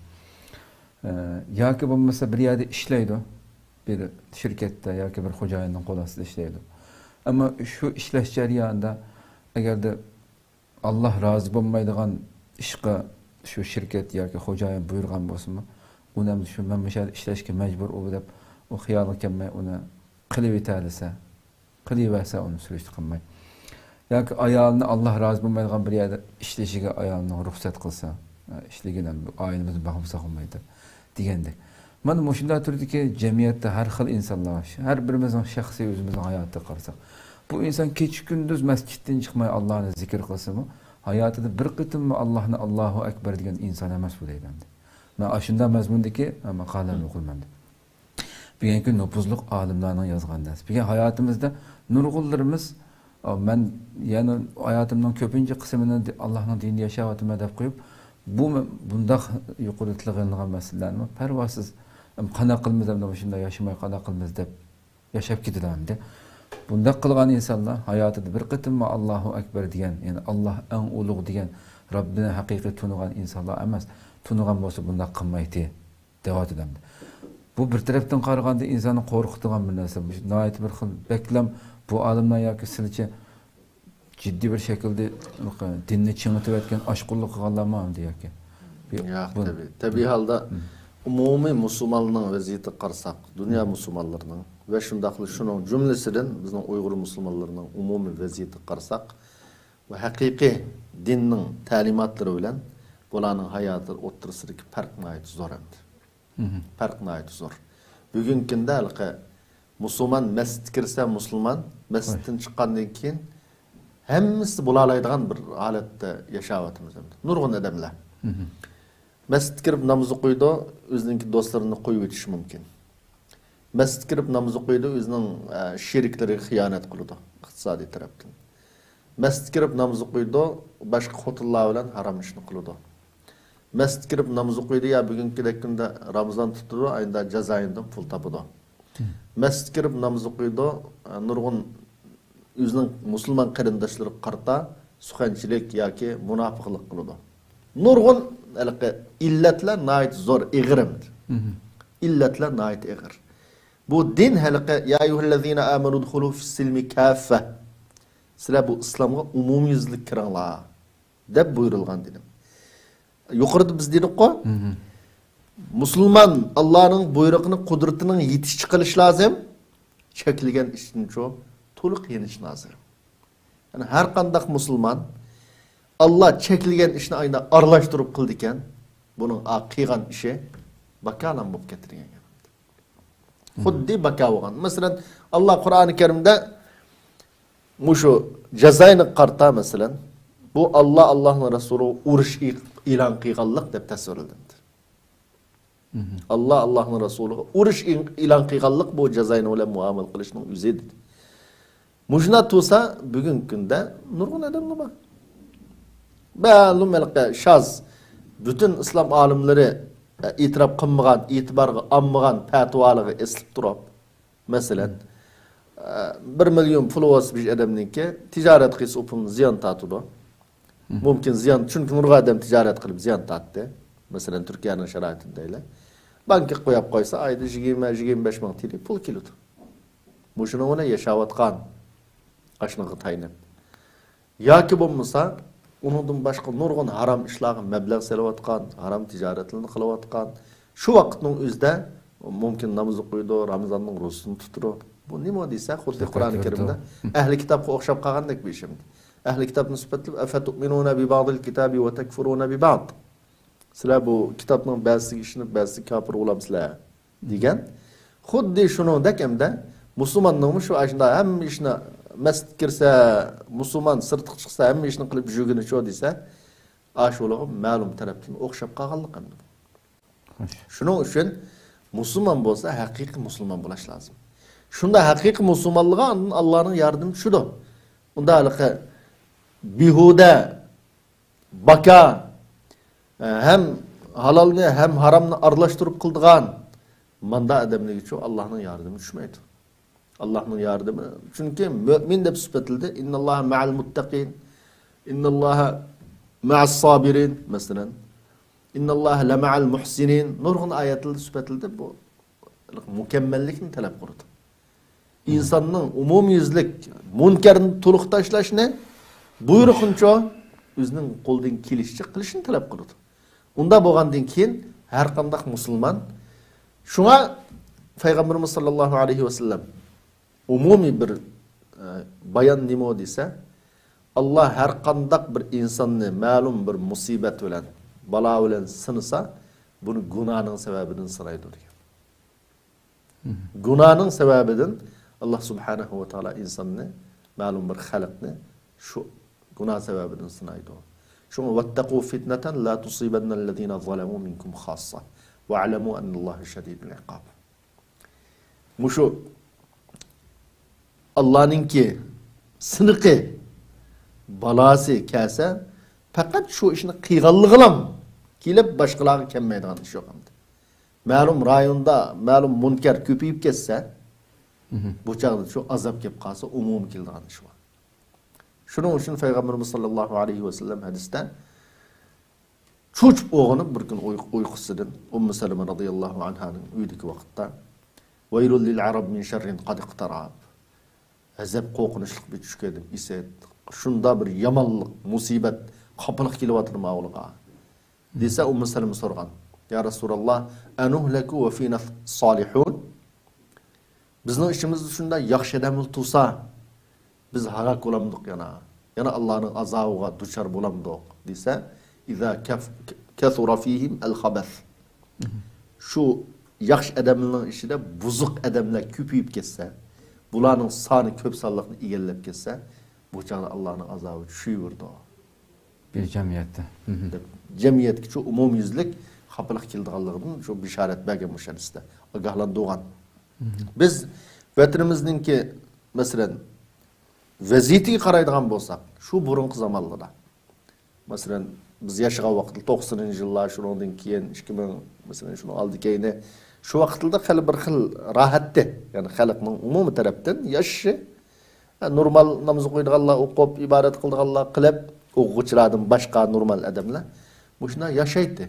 ئە، ياكى بولمىسا بىر يەردە ئىشلەيدۇ، بىر شىركەتتە ياكى بىر خوجايىننىڭ قول ئاستىدا ئىشلەيدۇ. ئەمما شۇ ئىشلەش جەريانىدا ئەگەردە ئاللا رازى بولمايدىغان ئىشقا شۇ شىركەت ياكى خوجايىن بۇيرۇغان بولسىمۇ، ئۇنى ئەمدى شۇ، مەن مۇشۇ يەردە ئىشلەشكە مەجبۇر ئۇ دەپ، ئۇ خىيالىغا كەلمەي ئۇنى قىلىۋېتەلىسە، قىلىۋەرسە ئۇنى سۈرۈشتە قىلماي. ياكى ئايالىنى ئاللا رازى بولمايدىغان بىر يەردە ئىشلىشىگە ئايالىنىڭ رۇخسەت قىلسا، ئىشلىگىن ئەمدى، ئائىلىمىزنى باغلىمىساق بولمايدۇ دېگەندەك. مانا مۇشۇنداق تۈردىكى جەمئىيەتتە ھەر خىل ئىنسانلار بار. ھەر بىرىمىزنىڭ شەخسىي ئۆزىمىزنىڭ ھاياتىغا قارىساق، بۇ ئىنسان كېچە-كۈندۈز مەسچىتتىن چىقماي ئاللانى زىكىر قىلسىمۇ، ھاياتىدا بىر قېتىممۇ ئاللاھنى ئاللاھۇ ئەكبەر دېگەن ئىنسان ئەمەس بۇ دەيدۇ ئەمدى. مەن ئاشۇنداق مەزمۇندىكى ماقالىلەرنى ئوقۇيمەن ئەمدى. بۈگۈنكى نوپۇزلۇق ئالىملارنىڭ يازغان نەرسە. بۈگۈن ھاياتىمىزدا نۇرغۇنلىرىمىز، ئا، مەن يەنە ھاياتىمنىڭ كۆپىنچە قىسمىنى دى-، ئاللاھنىڭ دىنىدا ياشاۋاتىمەن دەپ قويۇپ، بۇ مە-، بۇنداق يۇقىرىدا تىلغا ئېلىنغان مەسىلىلەرنى پەرۋاسىز، ئەم، قانداق قىلىمىز، ئەمدى مۇشۇنداق ياشىماي قانداق قىلىمىز دەپ ياشاپ كېتىدۇ ئەمدى. بۇنداق قىلغان ئىنسانلار ھاياتىدا بىر قېتىممۇ ئاللاھۇ ئەكبەر دېگەن، يەنى ئاللاھ ئەڭ ئۇلۇغ دېگەن رەببىنى ھەقىقىي تونۇغان ئىنسانلار ئەمەس، تونۇغان بولسا بۇنداق قىلمايتتى. دەۋاتىدۇ ئەمدى. بۇ بىر تەرەپتىن قارىغاندا ئىنساننى قورقۇتىدىغان بىر نەرسە. بۇ ناھايىتى بىر خىل بەكلەم بۇ ئالىملار ياكى سىلچە جىددىي بىر شەكىلدە دىننى چىڭىتىۋەتكەن، ئاشقۇنلۇق قىلغانلارمۇ ئەمدى ياكى؟ بۇ، ياق، بۇ تەبىئىي. تەبىئىي ھالدا ئومۇمىي مۇسۇلمانلارنىڭ ۋەزىيىتىگە قارىساق، دۇنيا مۇسۇلمانلىرىنىڭ ۋە شۇنداقلا شۇنىڭ جۈملىسىدىن بىزنىڭ ئۇيغۇر مۇسۇلمانلىرىنىڭ ئومۇمىي ۋەزىيىتىگە قارىساق، بۇ ھەقىقىي دىننىڭ تەلىماتلىرى بىلەن بۇلارنىڭ ھاياتى ئوتتۇرىسىدىكى پەرق ناھايىتى زور ئەمدى. پەرق ناھايىتى زور. بۈگۈنكى كۈندە ھېلىقى مۇسۇلمان مەسچىتكە كىرسە مۇسۇلمان، مەسچىتتىن چىققاندىن كېيىن ھەممىسى بولالايدىغان بىر ھالەتتە ياشاۋاتىمىز ئەمدى. نۇرغۇن ئادەملەر مەسچىتكە كىرىپ ناماز ئوقۇيدۇ، ئۆزىنىڭكى دوستلىرىنى قويۇۋېتىشى مۇمكىن. مەسچىتكە كىرىپ ناماز ئوقۇيدۇ، ئۆزىنىڭ، ئە، شېرىكلىرىگە خىيانەت قىلىدۇ ئىقتىسادىي تەرەپتىن. مەسچىتكە كىرىپ ناماز ئوقۇيدۇ، باشقا خوتۇنلار بىلەن ھارام ئىشنى قىلىدۇ. مەسچىتكە كىرىپ ناماز ئوقۇيدۇ يا بۈگۈنكىدەك كۈندە رامىزان تۇتىدۇ، ئاينىدا جازايىندىن پۇل تاپىدۇ. مەسچىتكە كىرىپ ناماز ئوقۇيدۇ، نۇرغۇن ئۆزىنىڭ مۇسۇلمان قېرىنداشلىرىغا قارىتا سۇخەنچىلىك ياكى مۇناپىقلىق قىلىدۇ. نۇرغۇن ھېلىقى ئىللەتلەر ناھايىتى زور، ئېغىر ئەمدى. ئىللەتلەر ناھايىتى ئېغىر. بۇ دىن ھېلىقى، يا ئەييۇھەللەزىنە ئامەنۇ ئۇدخۇلۇ فىسسىلمى كاففە. سىلەر بۇ ئىسلامغا ئومۇميۈزلۈك كىرىڭلار، دەپ بۇيرۇلغان دېدىم. يۇقىرىدا بىز دېدۇققۇ، مۇسۇلمان ئاللانىڭ بۇيرۇقىنى، قۇدرىتىنىڭ يېتىشىچە قىلىش لازىم، چەكلىگەن ئىشتىنچۇ تولۇق يېنىش لازىم. يەنى ھەر قانداق مۇسۇلمان ئاللا چەكلىگەن ئىشنى ئاينا ئارىلاشتۇرۇپ قىلىدىكەن، بۇنىڭ ئا قىلغان ئىشى باكالام بولۇپ كەتتى دېگەن گەپ. خۇددى باكا بولغان. مەسىلەن، ئاللا قۇرئانى كەرىمدە مۇشۇ جازاينى قارىتا، مەسىلەن، بۇ ئاللا، ئاللانىڭ رەسۇلىغا ئۇرۇش ئېلان قىلغانلىق دەپ تەسۋىرلىدى. ئاللا، ئاللانىڭ رەسۇلىغا ئۇرۇش ئېلان قىلغانلىق بۇ جازاينى بىلەن مۇئامىلە قىلىشنىڭ ئۆزى دېدى. مۇشۇنداق تۇرسا، بۈگۈنكى كۈندە نۇرغۇن ئادەملەر بار. مەلۇم ھېلىقى شاز، پۈتۈن ئىسلام ئالىملىرى ئېتىراپ قىلمىغان، ئېتىبارغا ئالمىغان پەتىۋالىرىغا ئېسىلىپ تۇرۇپ، مەسىلەن، بىر مىليون پۇلى بولسا بىر ئادەمنىڭكى، تىجارەت قىلسا ئۇ پۇلنى زىيان تارتىدۇ. مۇمكىن زىيان، چۈنكى نۇرغۇن ئادەم تىجارەت قىلىپ زىيان تارتتى. مەسىلەن، تۈركىيەنىڭ شارائىتىدا دەيلى. بانكىغا قويۇپ قويسا، ئايدا يىگىرمە، يىگىرمە بەش مىڭ تىلى پۇل كېلىدۇ. مۇشۇنىڭ بىلەن ياشاۋاتقان، ئاشۇنىڭغا تايىنىپ. ياكى بولمىسا، ئۇنىڭدىن باشقا نۇرغۇن ھارام ئىشلارغا مەبلەغ سېلىۋاتقان، ھارام تىجارەتلەرنى قىلىۋاتقان، شۇ ۋاقىتنىڭ ئۆزىدە مۇمكىن ناماز ئوقۇيدۇ، رامىزاننىڭ روزىسىنى تۇتىدۇ. بۇ نېمە دېسە، خۇددى زاكات قۇرئان بېرىدۇ. كەرىمدە ئەھلى كىتابقا ئوخشاپ قالغاندەك بىر ئىش ئەمدى. ئەھلى كىتابنى سۈپەتلەپ، ئەفەتۇئمىنۇنە بىبەئزىل كىتابى ۋە تەكفۇرۇنە بىبەئز. سىلەر بۇ كىتابنىڭ بەزىسىگە ئىشىنىپ، بەزىسىگە كاپىر بولامسىلەر؟ دېگەن. خۇددى شۇنىڭدەك ئەمدى مۇسۇلماننىڭمۇ شۇ ئاشۇنداق ھەممە ئىشنى، مەسچىتكە كىرسە، مۇسۇلمان، سىرتقا چىقسا ھەممە ئىشنى قىلىپ يۈرگىنىچۇ دېسە، ئاشۇلارغا مەلۇم تەرەپتىن ئوخشاپ قالغانلىق ئەمدى. خوش. شۇنىڭ ئۈچۈن مۇسۇلمان بولسا ھەقىقىي مۇسۇلمان بولاش لازىم. شۇنداق ھەقىقىي مۇسۇلمانلىققا ئاندىن ئاللانىڭ ياردىمى چۈشىدۇ. ئۇنداق ھېلىقى بىھۇدە باكا، ھەم ھالالنى، ھەم ھارامنى ئارىلاشتۇرۇپ قىلىدىغان ماندا ئادەملەرگىچۇ ئاللانىڭ ياردىمى چۈشمەيدۇ. ئاللانىڭ ياردىمى، چۈنكى مۆمىن دەپ سۈپەتلىدى. ئىنناللاھە مەئەل مۇتتەقىن. ئىنناللاھە مەئەس سابىرىن، مەسىلەن. ئىنناللاھە لەمەئەل مۇھسىنىن. نۇرغۇن ئايەتلەردە سۈپەتلىدى. بۇ مۇكەممەللىكنى تەلەپ قىلىدۇ. ئىنساننىڭ ئومۇميۈزلۈك مۇنكەرنى تولۇق تاشلاشنى، بۇيرۇقىنىچۇ ئۆزىنىڭ قولىدىن كېلىشىچە قىلىشنى تەلەپ قىلىدۇ. ئۇنداق بولغاندىن كېيىن ھەر قانداق مۇسۇلمان، شۇڭا پەيغەمبىرىمىز ساللاللاھۇ ئەلەيھى ۋەسەللەم ئومۇمىي بىر، ئە، بايان نېمە دېسە، ئاللا ھەر قانداق بىر ئىنساننى مەلۇم بىر مۇسىبەت بىلەن، بالا بىلەن سىنىسا، بۇنى گۇناھنىڭ سەۋەبىدىن سىنايدۇ دېگەن. گۇناھنىڭ سەۋەبىدىن ئاللا سۇبھانەھۇ ۋە تائالا ئىنساننى، مەلۇم بىر خەلقنى شۇ گۇناھ سەۋەبىدىن سىنايدۇ. شۇڭا، ۋەتتەقۇ فىتنەتەن لا تۇسىبەننەللەزىنە زەلەمۇ مىنكۇم خاسسە ۋەئلەمۇ ئەننەللاھە شەدىدۇل ئىقاب. مۇشۇ ئاللانىڭكى سىنىقى، بالاسى كەلسە، پەقەت شۇ ئىشنى قىلغانلىقىلا كېلىپ، باشقىلارغا كەلمەيدىغان ئىش يوق ئەمدى. مەلۇم رايوندا مەلۇم مۇنكەر كۆپىيىپ كەتسە، بۇ چاغدا شۇ ئازاب كېلىپ قالسا، ئومۇمىي كېلىدىغان ئىش بار. شۇنىڭ ئۈچۈن پەيغەمبىرىمىز ساللاللاھۇ ئەلەيھى ۋەسەللەم ھەدىستە چۆچۈپ ئويغىنىپ بىر كۈن ئۇي-، ئۇيقۇسىدىن ئۇممۇ سەلىمە رازىياللاھۇ ئەنھانىڭ ئۆيىدىكى ۋاقىتتا، ۋەيلۇن لىل ئەرەب مىن شەررىن قەد ئىقتەرەب. غەزەپ، قورقۇنچلۇق بىر چۈش كۆردۈم، ئىسەت. شۇنداق بىر يامانلىق، مۇسىبەت، خاپىلىق كېلىۋاتىدۇ ماۋۇلارغا. دېسە، ئۇممۇ سەلىمە سورىغان، يا رەسۇلاللا، ئەنۇھلەكۇ ۋە فىنا سالىھۇن؟ بىزنىڭ ئىچىمىزدە شۇنداق ياخشى ئادەملەر تۇرسا، بىز ھالاك بولامدۇق يەنە؟ يەنە ئاللانىڭ ئازابىغا دۇچار بولامدۇق؟ دېسە، ئىزا كەف-، كەسۇرە فىھىم ئەل خەبەس. شۇ ياخشى ئادەملەرنىڭ ئىچىدە بۇزۇق ئادەملەر كۆپىيىپ كەتسە، بۇلارنىڭ سانى كۆپ سانلىقنى ئىگىلەپ كەتسە، بۇ چاغدا ئاللانىڭ ئازابى چۈشۈۋېرىدۇ. بىر جەمئىيەتتە. دەپ، جەمئىيەتكىچۇ ئومۇميۈزلۈك خاپىلىق كېلىدىغانلىقىدىن شۇ بېشارەت بەرگەن مۇشۇ ھەدىستە. ئاگاھلاندۇرغان. بىز ۋەتىنىمىزنىڭكى، مەسىلەن، ۋەزىيىتىگە قارايدىغان بولساق، شۇ بۇرۇنقى زامانلاردا، مەسىلەن، بىز ياشىغان ۋاقىتتا توقسىنىنچى يىللار، شۇنىڭدىن كېيىن ئىككى مىڭ، مەسىلەن، شۇنىڭ ئالدى كەينى، شۇ ۋاقىتلاردا خېلى بىر خىل راھەتتى. يەنى خەلقنىڭ ئومۇمىي تەرەپتىن ياشىشى، ھە، نورمال ناماز ئوقۇيدىغانلار ئوقۇپ، ئىبادەت قىلىدىغانلار قىلىپ، ئوقۇغۇچىلاردىن باشقا نورمال ئادەملەر مۇشۇنداق ياشايتتى.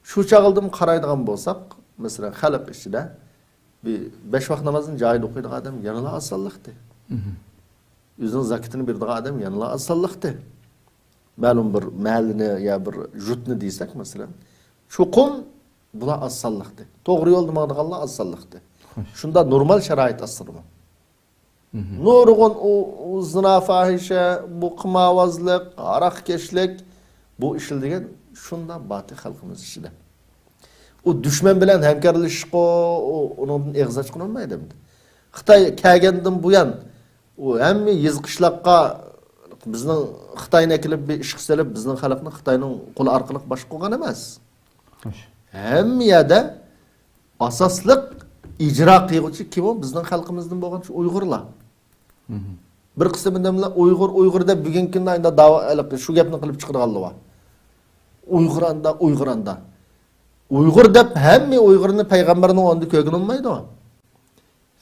شۇ چاغدىن قارايدىغان بولساق، مەسىلەن، خەلق ئىچىدە بىر بەش ۋاق نامازنى جايىدا ئوقۇيدىغان ئادەم يەنىلا ئاز سانلىقتى. مھم. ئۆزىنىڭ زاكىتىنى بېرىدىغان ئادەم يەنىلا ئاز سانلىقتى. مەلۇم بىر مەھەللىنى يا بىر يۇرتنى دېسەك، مەسىلەن، چوقۇم بۇلار ئاز سانلىقتى. توغرا يولدا ماڭىدىغانلار ئاز سانلىقتى. خوش. شۇنداق نورمال شارائىت ئاستىدىمۇ. مھم. نۇرغۇن ئۇ، ئۇ زىنا، فاھىشە، بۇ قىمارۋازلىق، ھاراقكەشلىك، بۇ ئىشلار دېگەن شۇنداق باتى خەلقىمىز ئىچىدە. ئۇ دۈشمەن بىلەن ھەمكارلىشىشقۇ، ئۇ، ئۇنىڭدىن ئېغىز ئاچقىلى بولمايدۇ ئەمدى. خىتاي كەلگەندىن بۇيان، ئۇ ھەممە يېزا قىشلاققا بىزنىڭ خىتاينى ئەكېلىپ بىر ئىشقا سېلىپ، بىزنىڭ خەلقنى خىتاينىڭ قولى ئارقىلىق باشقۇرغان ئەمەس. خوش. ھەممە يەردە ئاساسلىق ئىجرا قىلغۇچى كىم ئۇ؟ بىزنىڭ خەلقىمىزدىن بولغان شۇ ئۇيغۇرلار. مھم. بىر قىسىم ئادەملەر ئۇيغۇر، ئۇيغۇر دەپ بۈگۈنكى كۈندە ئەمدى داۋا، شۇ گەپنى قىلىپ چىقىدىغانلار بار. ئۇيغۇر ئاندا، ئۇيغۇر ئاندا. ئۇيغۇر دەپ ھەممە ئۇيغۇرنى پەيغەمبەرنىڭ ئورنىدا كۆرگىلى بولمايدۇ.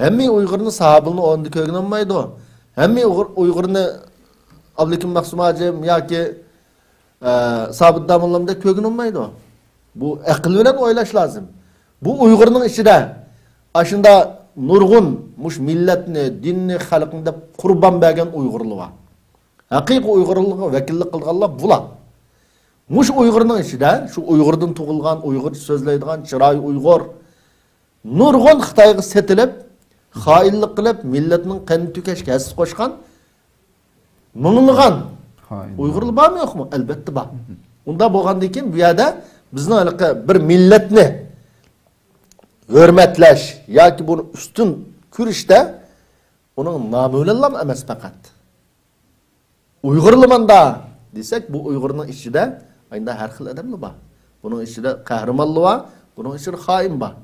ھەممە ئۇيغۇرنى ساھابىلىرنىڭ ئورنىدا كۆرگىلى بولمايدۇ. ھەممە ئۇيغۇر، ئۇيغۇرنى ئابلىكىم مەخسۇم ھاجىم ياكى، ئە، سابىت داموللامدەك كۆرگىلى بولمايدۇ. بۇ ئەقىل بىلەن ئويلاش لازىم. بۇ ئۇيغۇرنىڭ ئىچىدە ئاشۇنداق نۇرغۇن مۇشۇ مىللەتنى، دىننى، خەلقنى دەپ قۇربان بەرگەن ئۇيغۇرلار بار. ھەقىقىي ئۇيغۇرلۇققا ۋەكىللىك قىلىدىغانلار بۇلار. مۇشۇ ئۇيغۇرنىڭ ئىچىدە شۇ ئۇيغۇردىن تۇغۇلغان، ئۇيغۇرچە سۆزلەيدىغان، چىرايى ئۇيغۇر، نۇرغۇن خىتايغا سېتىلىپ، خائىنلىق قىلىپ، مىللەتنىڭ قېنىنى تۆكۈشكە ھەسسە قوشقان مىڭلىغان خائىن. ئۇيغۇرلار بارمۇ يوقمۇ؟ ئەلۋەتتە بار. مھم. ئۇنداق بولغاندىن كېيىن بۇ يەردە بىزنىڭ ھېلىقى بىر مىللەتنى ھۆرمەتلەش ياكى بۇنى ئۈستۈن كۆرۈشتە ئۇنىڭ نامى بىلەنلا ئەمەس پەقەت. ئۇيغۇرلىماندا دېسەك، بۇ ئۇيغۇرنىڭ ئىچىدە ئاينىدا ھەر خىل ئادەملەر بار. بۇنىڭ ئىچىدە قەھرىمانلار بار، بۇنىڭ ئىچىدە خائىن بار.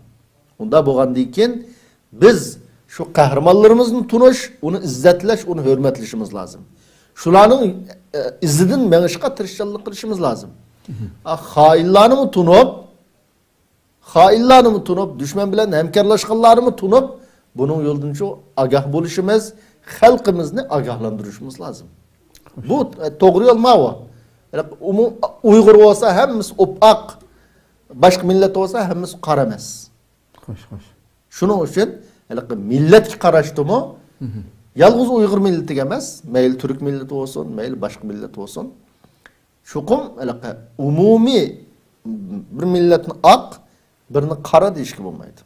ئۇنداق بولغاندىن كېيىن بىز شۇ قەھرىمانلىرىمىزنى تونۇش، ئۇنى ئىززەتلەش، ئۇنى ھۆرمەتلىشىمىز لازىم. شۇلارنىڭ، ئە، ئىزىدىن مېڭىشقا تىرىشچانلىق قىلىشىمىز لازىم. مھم. ئا، خائىنلارنىمۇ تونۇپ، خائىنلارنىمۇ تونۇپ، دۈشمەن بىلەن ھەمكارلاشقانلارنىمۇ تونۇپ، بۇنىڭ يولىدىنچۇ ئاگاھ بولۇشىمىز، خەلقىمىزنى ئاگاھلاندۇرۇشىمىز لازىم. بۇ، ئە، توغرا يول ماۋۇ. ئۇمۇ-، ئۇيغۇر بولسا ھەممىسى ئوپئاق، باشقا مىللەت بولسا ھەممىسى قارا ئەمەس. خوش، خوش. شۇنىڭ ئۈچۈن ھېلىقى مىللەتكە قاراشتىمۇ، مھم. يالغۇز ئۇيغۇر مىللىتىگە ئەمەس، مەيلى تۈرك مىللىتى بولسۇن، مەيلى باشقا مىللەت بولسۇن، چوقۇم ھېلىقى ئومۇمىي بىر مىللەتنى ئاق، بىرنى قارا دېيىشكە بولمايدۇ.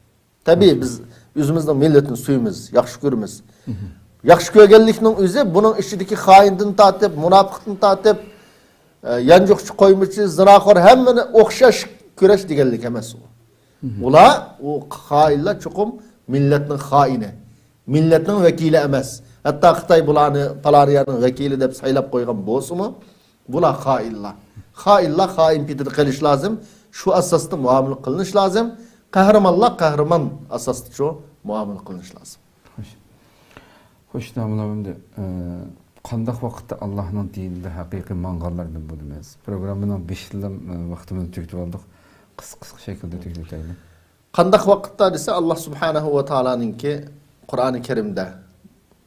تەبىئىي، بىز ئۆزىمىزنىڭ مىللىتىنى سۆيىمىز، ياخشى كۆرىمىز. مھم. ياخشى كۆرگەنلىكنىڭ ئۆزى بۇنىڭ ئىچىدىكى خائىندىن تارتىپ، مۇناپىقتىن تارتىپ، ئە، يانچۇقچى، قويمىچى، زىناخور، ھەممىنى ئوخشاش كۆرۈش دېگەنلىك ئەمەس ئۇ. مھم. ئۇلار، ئۇ خائىنلار چوقۇم مىللەتنىڭ خائىنى، مىللەتنىڭ ۋەكىلى ئەمەس. ھەتتا خىتاي بۇلارنى پالانىيانىڭ ۋەكىلى دەپ سايلاپ قويغان بولسىمۇ، بۇلار خائىنلار. خائىنلار خائىن پېتىدە قېلىش لازىم. شۇ ئاساستا مۇئامىلە قىلىنىش لازىم. قەھرىمانلار قەھرىمان ئاساستا شۇ مۇئامىلە قىلىنىش لازىم. خوش. خوش، داموللام، ئەمدى، ئە، قانداق ۋاقىتتا ئاللاھنىڭ دىنىدا ھەقىقىي ماڭغانلاردىن بولىمىز؟ پروگراممىنىڭ بېشىدىلا، ئە، ۋاقتىمىزنى تۈگىتىپ ئالدۇق. قىسقا، قىسقا شەكىلدە تۈگىتىۋېتەيلى. قانداق ۋاقىتتا دېسە، ئاللا سۇبھانەھۇ ۋە تائالانىڭكى قۇرئانى كەرىمدە،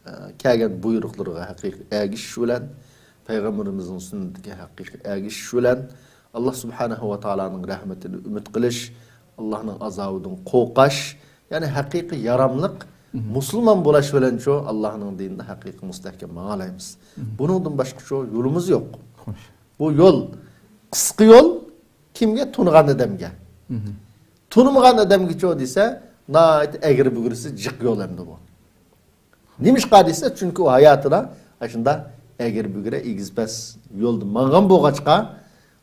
ئە، كەلگەن بۇيرۇقلىرىغا ھەقىقىي ئەگىشىش بىلەن، پەيغەمبىرىمىزنىڭ سۈننىتىگە ھەقىقىي ئەگىشىش بىلەن، ئاللا سۇبھانەھۇ ۋە تائالانىڭ رەھمىتىنى ئۈمىد قىلىش، ئاللانىڭ ئازابىدىن قورقاش، يەنى ھەقىقىي ياراملىق مھم. مۇسۇلمان بولاش بىلەنچۇ ئاللانىڭ دىنىدا ھەقىقىي مۇستەھكەم ماڭالايمىز. مھم. بۇنىڭدىن باشقىچۇ يولىمىز يوق. خوش. بۇ يول، قىسقا يول، كىمگە؟ تونۇغان ئادەمگە. مھم. تونۇمىغان ئادەمگىچۇ دېسە، ناھايىتى ئەگرى-بۈگرىسى جىق يول ئەمدى بۇ. نېمىشقا دېسە، چۈنكى ئۇ ھاياتىدا ئاشۇنداق ئەگرى-بۈگرە، ئېگىز-پەس يولدا ماڭغان بولغاچقا،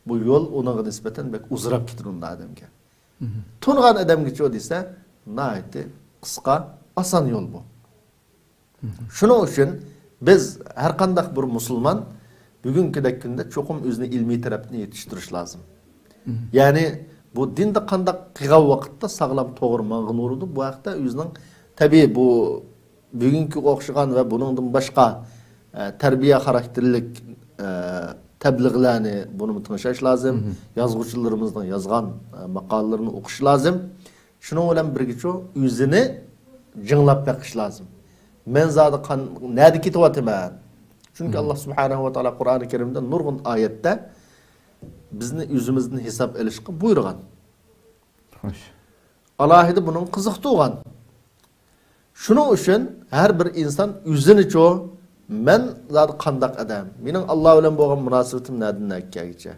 بۇ يول ئۇنىڭغا نىسبەتەن بەك ئۇزىراپ كېتىدۇ ئۇنداق ئادەمگە. مھم. تونۇغان ئادەمگىچۇ دېسە، ناھايىتى قىسقا، ئاسان يول بۇ. مھم. شۇنىڭ ئۈچۈن بىز ھەر قانداق بىر مۇسۇلمان بۈگۈنكىدەك كۈندە چوقۇم ئۆزىنى ئىلمىي تەرەپتىن يېتىشتۈرۈش لازىم. مھم. يەنى بۇ دىندا قانداق قىلغان ۋاقىتتا ساغلام توغرا ماڭغىلى بولىدۇ، بۇ ھەقتە ئۆزىنىڭ تەبىئىي بۇ بۈگۈنكىگە ئوخشىغان ۋە بۇنىڭدىن باشقا، ئە، تەربىيە خاراكتېرلىك، ئە، تەبلىغلارنى بۇنىمۇ تىڭشاش لازىم. يازغۇچىلىرىمىزنىڭ يازغان، ئە، ماقالىلىرىنى ئوقۇش لازىم. شۇنىڭ بىلەن بىرگىچۇ ئۆزىنى جىڭلاپ بېقىش لازىم. مەن زادى قان-، نەدە كېتىۋاتىمەن؟ چۈنكى ئاللا سۇبھانەھۇ ۋە تائالا قۇرئانى كەرىمدە نۇرغۇن ئايەتتە بىزنى ئۆزىمىزدىن ھېساب ئېلىشقا بۇيرۇغان. خوش. ئالاھىدە بۇنىڭغا قىزىقتۇرغان. شۇنىڭ ئۈچۈن ھەر بىر ئىنسان ئۆزىنىچۇ، مەن زادى قانداق ئادەم؟ مېنىڭ ئاللا بىلەن بولغان مۇناسىۋىتىم نەدىن نەگىچە؟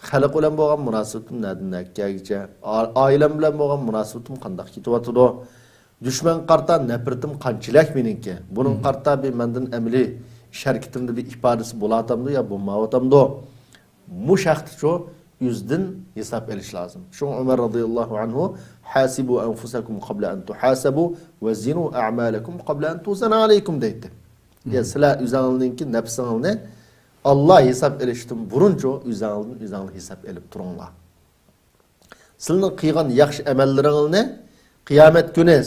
خەلق بىلەن بولغان مۇناسىۋىتىم نەدىن نەگىچە؟ ئا-، ئائىلەم بىلەن بولغان مۇناسىۋىتىم قانداق كېتىۋاتىدۇ؟ دۈشمەنگە قارىتا نەپرىتىم قانچىلىك مېنىڭكى؟ بۇنىڭغا قارىتا بىر مەندىن ئەمەلىي ئىش ھەرىكىتىمدە بىر ئىپادىسى بولاتامدۇ يا بولمايۋاتامدۇ؟ مۇشۇ ھەقتىچۇ ئۆزىدىن ھېساب ئېلىش لازىم. شۇڭا ئۆمەر رازىياللاھۇ ئەنھۇ، «ھاسىبۇ ئەنفۇسەكۇم قابلە ئەن تۇھاسەبۇ ۋە زىنۇ ئەمالەكۇم قابلە ئەن تۇزەنە ئەلەيكۇم» دەيتتى. يا سىلەر ئۆزەڭلارنىڭكى نەپسىڭلارنى ئاللا ھېساب ئېلىشتىن بۇرۇنچۇ ئۆزەڭلاردىن ئۆزەڭلار ھېساب ئېلىپ تۇرۇڭلار. سىلىنىڭ قىلغان ياخشى ئەمەللىرىڭلارنى قىيامەت كۈنى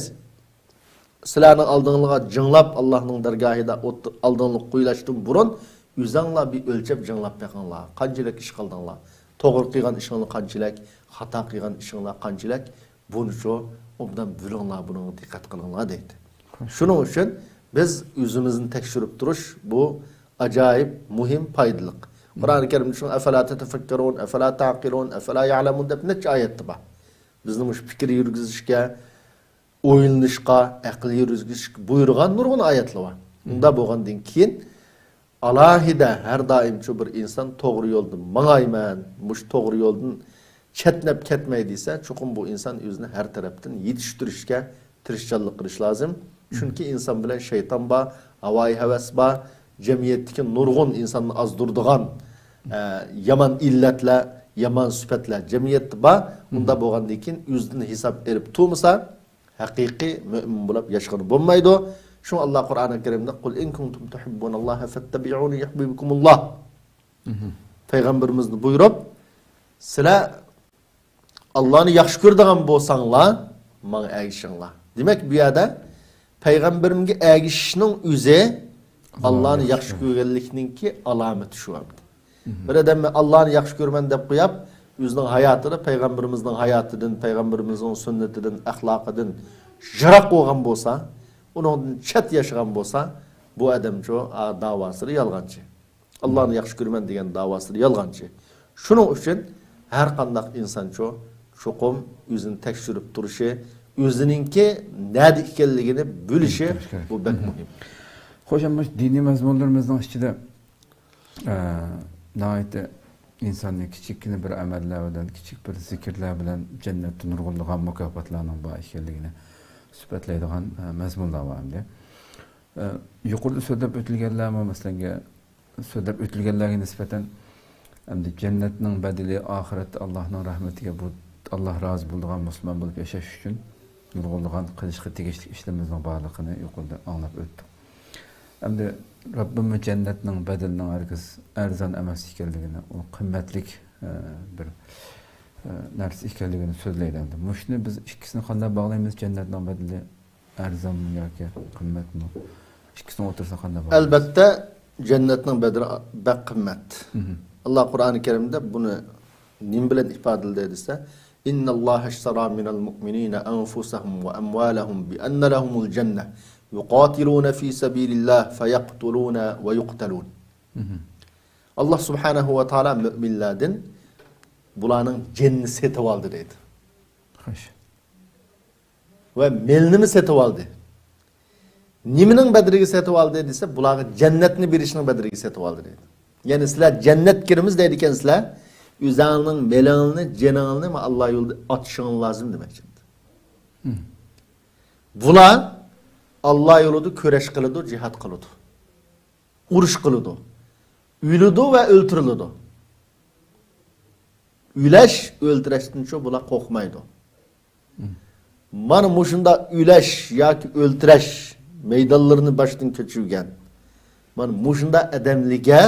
سىلەرنىڭ ئالدىڭلارغا جىڭلاپ، ئاللانىڭ دەرگاھىدا ئوت-، ئالدىڭلارغا قويۇلاشتىن بۇرۇن ئۆزەڭلار بىر ئۆلچەپ جىڭلاپ بېقىڭلار. قانچىلىك ئىش قىلدىڭلار؟ توغرا قىلغان ئىشىڭلار قانچىلىك؟ خاتا قىلغان ئىشىڭلار قانچىلىك؟ بۇنىچۇ ئوبدان بىلىڭلار، بۇنىڭغا دىققەت قىلىڭلار دەيدۇ. شۇنىڭ ئۈچۈن بىز ئۆزىمىزنى تەكشۈرۈپ تۇرۇش، بۇ ئاجايىپ مۇھىم، پايدىلىق. قۇرئانى كەرىمدە شۇ «ئەفەلا تەتەفەككەرۇن، ئەفەلا تەقىلۇن، ئەفەلا يەلەمۇن» دەپ نەچچە ئايەتتە بار. بىزنى مۇشۇ پىكىر يۈرگۈزۈشكە، ئويلىنىشقا، ئەقىل يۈرگۈزۈشكە بۇيرۇغان نۇرغۇن ئايەتلەر بار. ئۇنداق بولغاندىن كېيىن، ئالاھىدە ھەر دائىمچۇ بىر ئىنسان توغرا يولدا ماڭايمەن، مۇشۇ توغرا يولدىن چەتنەپ كەتمەي دېسە، چوقۇم بۇ ئىنسان ئۆزىنى ھەر تەرەپتىن يېتىشتۈرۈشكە تىرىشچانلىق قىلىش لازىم. چۈنكى ئىنسان بىلەن شەيتان بار، ھاۋايى ھەۋەس بار، جەمئىيەتتىكى نۇرغۇن ئىنساننى ئازدۇرىدىغان، ئە، يامان ئىللەتلەر، يامان سۈپەتلەر جەمئىيەتتە بار. ئۇنداق بولغاندىن كېيىن ئۆزىدىن ھېساب ئېلىپ تۇرمىسا، ھەقىقىي مۆمىن بولۇپ ياشىغىلى بولمايدۇ. شۇڭا ئاللا قۇرئانى كەرىمدە «قۇل ئىن كۇنتۇم تۇھىببۇناللاھە فەتتەبىئۇنى يۇھبىبكۇمۇللاھ». پەيغەمبىرىمىزنى بۇيرۇپ، سىلەر ئاللانى ياخشى كۆرىدىغان بولساڭلار، ماڭا ئەگىشىڭلار. دېمەك، بۇ يەردە پەيغەمبىرىمگە ئەگىشىشنىڭ ئۆزى ئاللانى ياخشى كۆرگەنلىكنىڭكى ئالامىتى شۇ ئەمدى. بىر ئادەم «مەن ئاللانى ياخشى كۆرىمەن» دەپ قويۇپ، ئۆزىنىڭ ھاياتىدا پەيغەمبىرىمىزنىڭ ھاياتىدىن، پەيغەمبىرىمىزنىڭ سۈننىتىدىن، ئەخلاقىدىن يىراق بولغان بولسا، ئۇنىڭدىن چەت ياشىغان بولسا، بۇ ئادەمچۇ، ئا، داۋاسىدا يالغانچى. ئاللانى ياخشى كۆرىمەن دېگەن داۋاسىدا يالغانچى. شۇنىڭ ئۈچۈن ھەر قانداق ئىنسانچۇ چوقۇم ئۆزىنى تەكشۈرۈپ تۇرۇشى، ئۆزىنىڭكى نەدە ئىكەنلىكىنى بىلىشى، بىلىپ تۇرۇش كېرەك. بۇ بەك مۇھىم. خوش، ئەمما مۇشۇ دىنىي مەزمۇنلىرىمىزنىڭ ئىچىدە، ئە، ناھايىتى ئىنساننى كىچىككىنە بىر ئەمەللەر بىلەن، كىچىك بىر زىكىرلەر بىلەن جەننەتتە نۇرغۇنلىغان مۇكاپاتلارنىڭ بار ئىكەنلىكىنى سۈپەتلەيدىغان، ئە، مەزمۇنلار بار ئەمدى. ئە، يۇقىرىدا سۆزلەپ ئۆتۈلگەنلەرمۇ، مەسىلەن، سۆزلەپ ئۆتۈلگەنلەرگە نىسبەتەن، ئەمدى جەننەتنىڭ بەدىلى ئاخىرەتتە ئاللاھنىڭ رەھمىتىگە، بۇ ئاللاھ رازى بولىدىغان مۇسۇلمان بولۇپ ياشاش ئۈچۈن نۇرغۇنلىغان قىلىشقا تېگىشلىك ئىشلىرىمىزنىڭ بارلىقىنى يۇقىرىدا ئاڭلاپ ئۆتتۇق. ئەمدى رەببىمىز جەننەتنىڭ بەدىلىنىڭ ھەرگىز ئەرزان ئەمەس ئىكەنلىكىنى، ئۇ قىممەتلىك، ئە، بىر، ئە، نەرسە ئىكەنلىكىنى سۆزلەيدۇ. ئەمدى مۇشۇنى بىز ئىككىسىنى قانداق باغلايمىز؟ جەننەتنىڭ بەدىلى ئەرزانمۇ ياكى قىممەتمۇ؟ ئىككىسىنىڭ ئوتتۇرىسىدا قانداق بار؟ ئەلبەتتە، جەننەتنىڭ بەدىلى بەك قىممەت. مھم. ئاللا قۇرئانى كەرىمدە بۇنى نېمە بىلەن ئىپادىلىدى دېسە، «إنّاللاھەشتەرا مىنەلمۇئمىنىنە ئەنفۇسەھۇم ۋە ئەمۋالەھۇم بىئەننە لەھۇمۇلجەننە، يۇقاتىلۇنە فى سەبىلىللاھ فەيەقتۇلۇنە ۋە يۇقتەلۇن.» مھم. ئاللا سۇبھانەھۇ ۋە تائالا مۆمىنلەردىن بۇلارنىڭ جېنىنى سېتىۋالدى دەيدۇ. خوش. ۋە مېلىنىمۇ سېتىۋالدى. نېمىنىڭ بەدىلىگە سېتىۋالدى دېسە، بۇلارغا جەننەتنى بېرىشنىڭ بەدىلىگە سېتىۋالدى دەيدۇ. يەنى سىلەر جەننەتكە كىرىمىز دەيدىكەنسىلەر، ئۆزەڭنىڭ مېلىڭنى، جېنىڭنى مانا ئاللا يولىدا ئاتىشىڭ لازىم دېمەكچى. مم. بۇلار ئاللا يولىدا كۈرەش قىلىدۇ، جىھاد قىلىدۇ. ئۇرۇش قىلىدۇ. ئۆلىدۇ ۋە ئۆلتۈرۈلىدۇ. ئۆلەش، ئۆلتۈرەشتىنچۇ بۇلار قورقمايدۇ. مم. مانا مۇشۇنداق ئۆلەش ياكى ئۆلتۈرەش مەيدانلىرىنى باشتىن كەچۈرگەن. مانا مۇشۇنداق ئادەملەرگە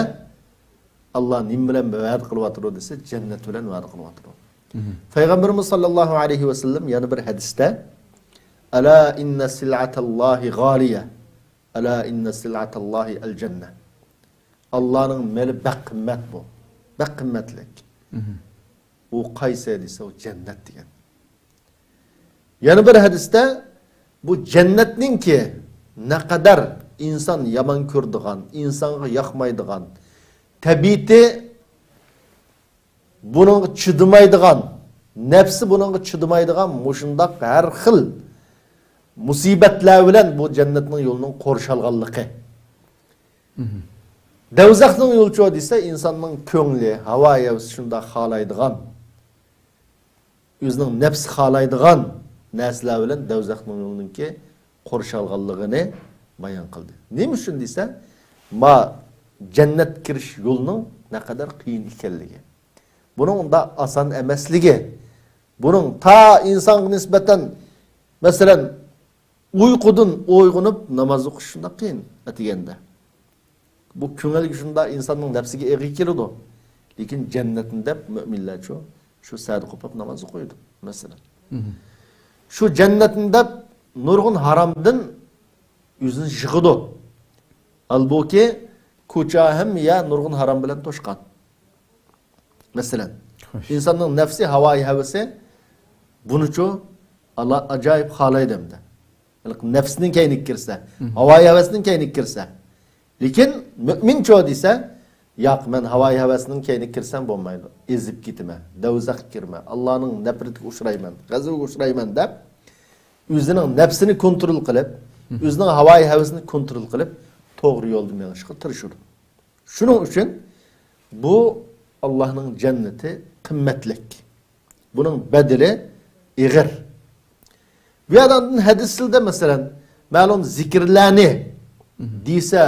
ئاللا نېمە بىلەن ۋەدە قىلىۋاتىدۇ دېسە، جەننەت بىلەن ۋەدە قىلىۋاتىدۇ. مم. پەيغەمبىرىمىز ساللاللاھۇ ئەلەيھى ۋەسەللەم يەنە بىر ھەدىستە، «ئەلا ئىننە سىلئەتەللاھى غالىيە.» «ئەلا ئىننە سىلئەتەللاھى ئەلجەننە.» ئاللانىڭ مېلى بەك قىممەت بۇ. بەك قىممەتلىك. مھم. ئۇ قايسى دېسە، ئۇ جەننەت دېگەن. يەنە بىر ھەدىستە بۇ جەننەتنىڭكى نەقەدەر ئىنسان يامان كۆرىدىغان، ئىنسانغا ياقمايدىغان، تەبىئىتى بۇنىڭغا چىدىمايدىغان، نەپسى بۇنىڭغا چىدىمايدىغان مۇشۇنداق ھەر خىل مۇسىبەتلەر بىلەن بۇ جەننەتنىڭ يولىنىڭ قورشالغانلىقى. مھم. دەۋزەخنىڭ يولىچۇ دېسە، ئىنساننىڭ كۆڭلى، ھاۋا ھەۋىسى شۇنداق خالايدىغان، ئۆزىنىڭ نەپسى خالايدىغان نەرسىلەر بىلەن دەۋزەخنىڭ يولىنىڭكى قورشالغانلىقىنى بايان قىلدى. نېمە ئۈچۈن دېسە، ما جەننەتكە كىرىش يولىنىڭ نەقەدەر قىيىن ئىكەنلىكى. بۇنىڭ ئۇنداق ئاسان ئەمەسلىكى. بۇنىڭ تا ئىنسانغا نىسبەتەن، مەسىلەن، ئۇيقۇدىن ئويغىنىپ ناماز ئوقۇش شۇنداق قىيىن ئەتىگەندە. بۇ كۆڭۈلگە شۇنداق ئىنساننىڭ نەپسىگە ئېغىر كېلىدۇ. لېكىن جەننەتنى دەپ مۆمىنلەرچۇ شۇ سەھەردە قوپۇپ ناماز ئوقۇيدۇ، مەسىلەن. مھم. شۇ جەننەتنى دەپ نۇرغۇن ھارامدىن ئۆزىنى يىغىدۇ. ھالبۇكى، كوچا ھەممە يەر نۇرغۇن ھارام بىلەن توشقان. مەسىلەن، خوش. ئىنساننىڭ نەپسى، ھاۋايى ھەۋىسى بۇنىچۇ ئالا-، ئاجايىپ خالايدۇ ئەمدى. نەپسنىڭ كەينىگە كىرسە، مھم. ھاۋايى ھەۋەسنىڭ كەينىگە كىرسە. لېكىن مۆمىنچۇ دېسە، ياق، مەن ھاۋايى ھەۋەسنىڭ كەينىگە كىرسەم بولمايدۇ. ئېزىپ كېتىمەن، دەۋزەخكە كىرىمەن، ئاللانىڭ نەپرىتىگە ئۇچرايمەن، غەزىپىگە ئۇچرايمەن دەپ، ئۆزىنىڭ نەپسىنى كونترول قىلىپ، مھم. ئۆزىنىڭ ھاۋايى ھەۋىسىنى كونترول قىلىپ، توغرا يولدا مېڭىشقا تىرىشىدۇ. شۇنىڭ ئۈچۈن بۇ ئاللانىڭ جەننىتى قىممەتلىك. بۇنىڭ بەدىلى ئېغىر. بۇ يەردە ئاندىن ھەدىسلەردە، مەسىلەن، مەلۇم زىكىرلەرنى مھم. دېسە،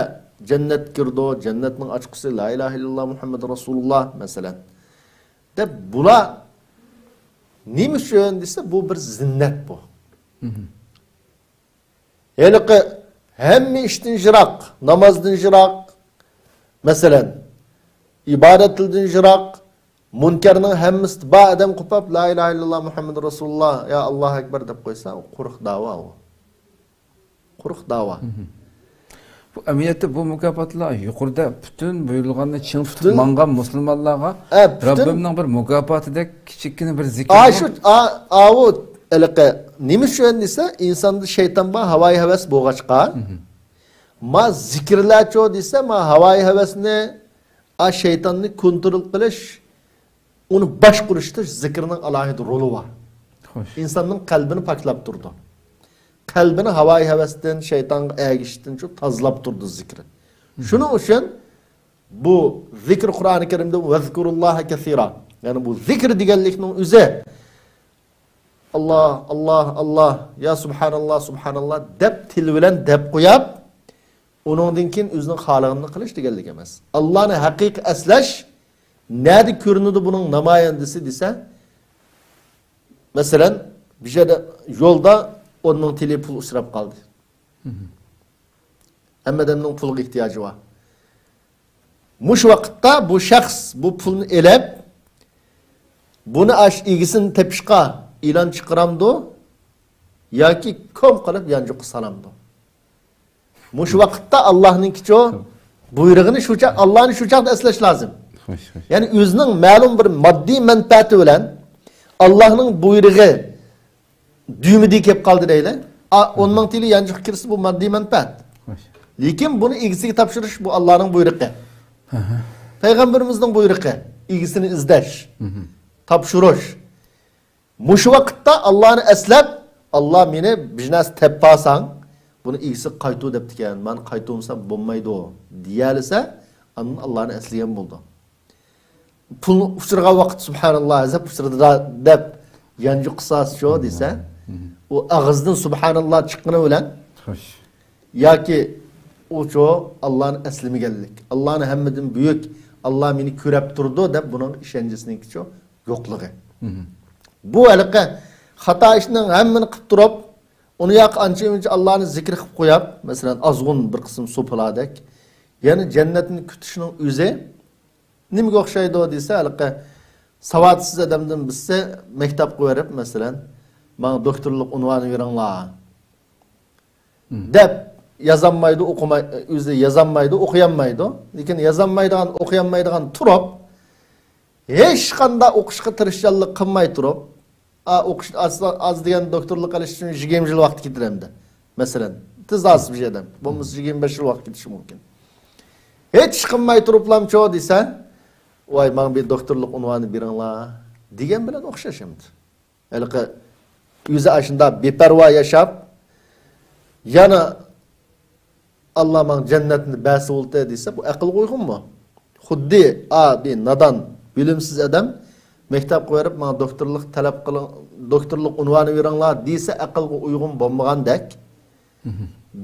جەننەتكە كىرىدۇ، جەننەتنىڭ ئاچقۇسى لا ئىلاھە ئىللاللا مۇھەممەد رەسۇلۇللا، مەسىلەن. دەپ، بۇلار نېمە ئۈچۈن دېسە، بۇ بىر زىننەت بۇ. مھم. ھېلىقى ھەممە ئىشتىن يىراق، نامازدىن يىراق، مەسىلەن، ئىبادەتلەردىن يىراق، مۇنكەرنىڭ ھەممىسى بار ئادەم قوپاپ، لا ئىلاھە ئىللاللا مۇھەممەد رەسۇلۇللا، يا ئاللاھۇ ئەكبەر دەپ قويسا، ئۇ قۇرۇق داۋا ئۇ. قۇرۇق داۋا. مھم. بۇ ئەمەلىيەتتە بۇ مۇكاپاتلار يۇقىرىدا پۈتۈن بۇيرۇلغاننى چىڭ تۇتۇپ پۈتۈن ماڭغان مۇسۇلمانلارغا ئە، پۈتۈن رەببىمنىڭ بىر مۇكاپاتىدەك كىچىككىنە بىر زىكرى ئا، بار. شۇ، ئا، ئاۋۇ، ھېلىقى، نېمە ئۈچۈن دېسە، ئىنساندا شەيتان بار، ھاۋايى ھەۋەس بولغاچقا، مھم. ما زىكىرلەرچۇ دېسە، ما ھاۋايى ھەۋەسنى، ئا، شەيتاننى كونترول قىلىش، ئۇنى باشقۇرۇشتا زىكىرنىڭ ئالاھىدە رولى بار. خوش. ئىنساننىڭ قەلبىنى پاكلاپ تۇرىدۇ. قەلبىنى ھاۋايى ھەۋەستىن، شەيتانغا ئەگىشىشتىن شۇ تازىلاپ تۇرىدۇ زىكىر. مھم. شۇنىڭ ئۈچۈن بۇ زىكىر قۇرئانى كەرىمدە ۋەزكۇرۇللاھە كەسىرا. يەنى بۇ زىكىر دېگەنلىكنىڭ ئۆزى ئاللا، ئاللا، ئاللا، يا سۇبھاناللا، سۇبھاناللا دەپ تىل بىلەن دەپ قويۇپ، ئۇنىڭدىن كېيىن ئۆزىنىڭ خالىغىنىنى قىلىش دېگەنلىك ئەمەس. ئاللانى ھەقىقىي ئەسلەش نەدە كۆرۈنىدۇ بۇنىڭ نامايەندىسى دېسە، مەسىلەن، بىر يەردە يولدا ئون مىڭ تىلى پۇل ئۇچراپ قالدى. مھم. ھەممە ئادەمنىڭ پۇلغا ئېھتىياجى بار. مۇشۇ ۋاقىتتا بۇ شەخس بۇ پۇلنى ئېلىپ، بۇنى ئاش ئىگىسىنى تېپىشقا ئېلان چىقىرامدۇ ياكى كوم قىلىپ يانچۇققا سالامدۇ؟ مۇشۇ ۋاقىتتا ئاللانىڭكىچۇ بۇيرۇغىنى شۇ چاغ، ئاللانى شۇ چاغدا ئەسلەش لازىم. خوش، خوش. يەنى ئۆزىنىڭ مەلۇم بىر ماددىي مەنپەئەتى بىلەن ئاللانىڭ بۇيرۇغى دۈمىدە كېلىپ قالدى دەيلى. ئا، ئون مىڭ تىلى يانچۇققا كىرسە، بۇ ماددىي مەنپەئەت. خوش. لېكىن بۇنى ئىگىسىگە تاپشۇرۇش، بۇ ئاللانىڭ بۇيرۇقى. ھە، ھە. پەيغەمبىرىمىزنىڭ بۇيرۇقى، ئىگىسىنى ئىزدەش، مھم. تاپشۇرۇش. مۇشۇ ۋاقىتتا ئاللانى ئەسلەپ، ئاللا مېنى بىر نەرسە تېپىپ قالساڭ، بۇنى ئىگىسىگە قايتۇر دەپتىكەن، مانا قايتۇرمىسام بولمايدۇ، دېيەلىسە، ئاندىن ئاللانى ئەسلىگەن بولىدۇ. پۇلنى ئۇچرىغان ۋاقىت، سۇبھاناللا، ئەزەپ ئۇچرىدى دەپ يانچۇققا سالسىچۇ دېسە، مم. ئۇ ئاغزىدىن سۇبھاناللا چىققىنى بىلەن، خوش. ياكى ئۇچۇ ئاللانى ئەسلىمىگەنلىك، ئاللانى ھەممىدىن بۈيۈك، ئاللا مېنى كۆرەپ تۇرىدۇ دەپ بۇنىڭ ئىشەنچىسىنىڭكىچۇ يوقلۇقى. مم. بۇ ھېلىقى خاتا ئىشنىڭ ھەممىنى قىلىپ تۇرۇپ، ئۇنى ياق ئانچە مۇنچە ئاللانى زىكىر قىلىپ قويۇپ، مەسىلەن، ئازغۇن بىر قىسىم سوپىلاردەك، يەنى جەننەتنى كۈتۈشنىڭ ئۆزى نېمىگە ئوخشايدۇ دېسە، ھېلىقى ساۋاتسىز ئادەمدىن بىرسى مەكتەپكە بېرىپ، مەسىلەن، ماڭا دوكتورلۇق ئۇنۋانى بېرىڭلار، مم. دەپ، يازالمايدۇ، ئوقۇماي، ئۆزى يازالمايدۇ، ئوقۇيالمايدۇ. لېكىن يازالمايدىغان، ئوقۇيالمايدىغان تۇرۇپ، ھېچقانداق ئوقۇشقا تىرىشچانلىق قىلماي تۇرۇپ، ئا، ئوقۇش ئاز، ئاز دېگەن دوكتورلۇق ئېلىش ئۈچۈن يىگىرمە يىل ۋاقىت كېتىدۇ ئەمدى. مەسىلەن، تېز ئاز بىر ئادەم. بولمىسا يىگىرمە بەش يىل ۋاقىت كېتىشى مۇمكىن. ھېچ ئىش قىلماي تۇرۇپلامچۇ دېسە، ۋاي، ماڭا بىر دوكتورلۇق ئۇنۋانى بېرىڭلار دېگەن بىلەن ئوخشاش ئەمدى. ھېلىقى ئۆزى ئاشۇنداق بىپەرۋا ياشاپ، يەنە ئاللا ماڭا جەننەتنى بەرسە بولدى دېسە، بۇ ئەقىلگە ئۇيغۇنمۇ؟ خۇددى، ئا، بىر نادان، بىلىمسىز ئادەم مەكتەپكە بېرىپ، ماڭا دوكتورلۇق تەلەپ قىلىڭ، دوكتورلۇق ئۇنۋانى بېرىڭلار دېسە، ئەقىلگە ئۇيغۇن بولمىغاندەك،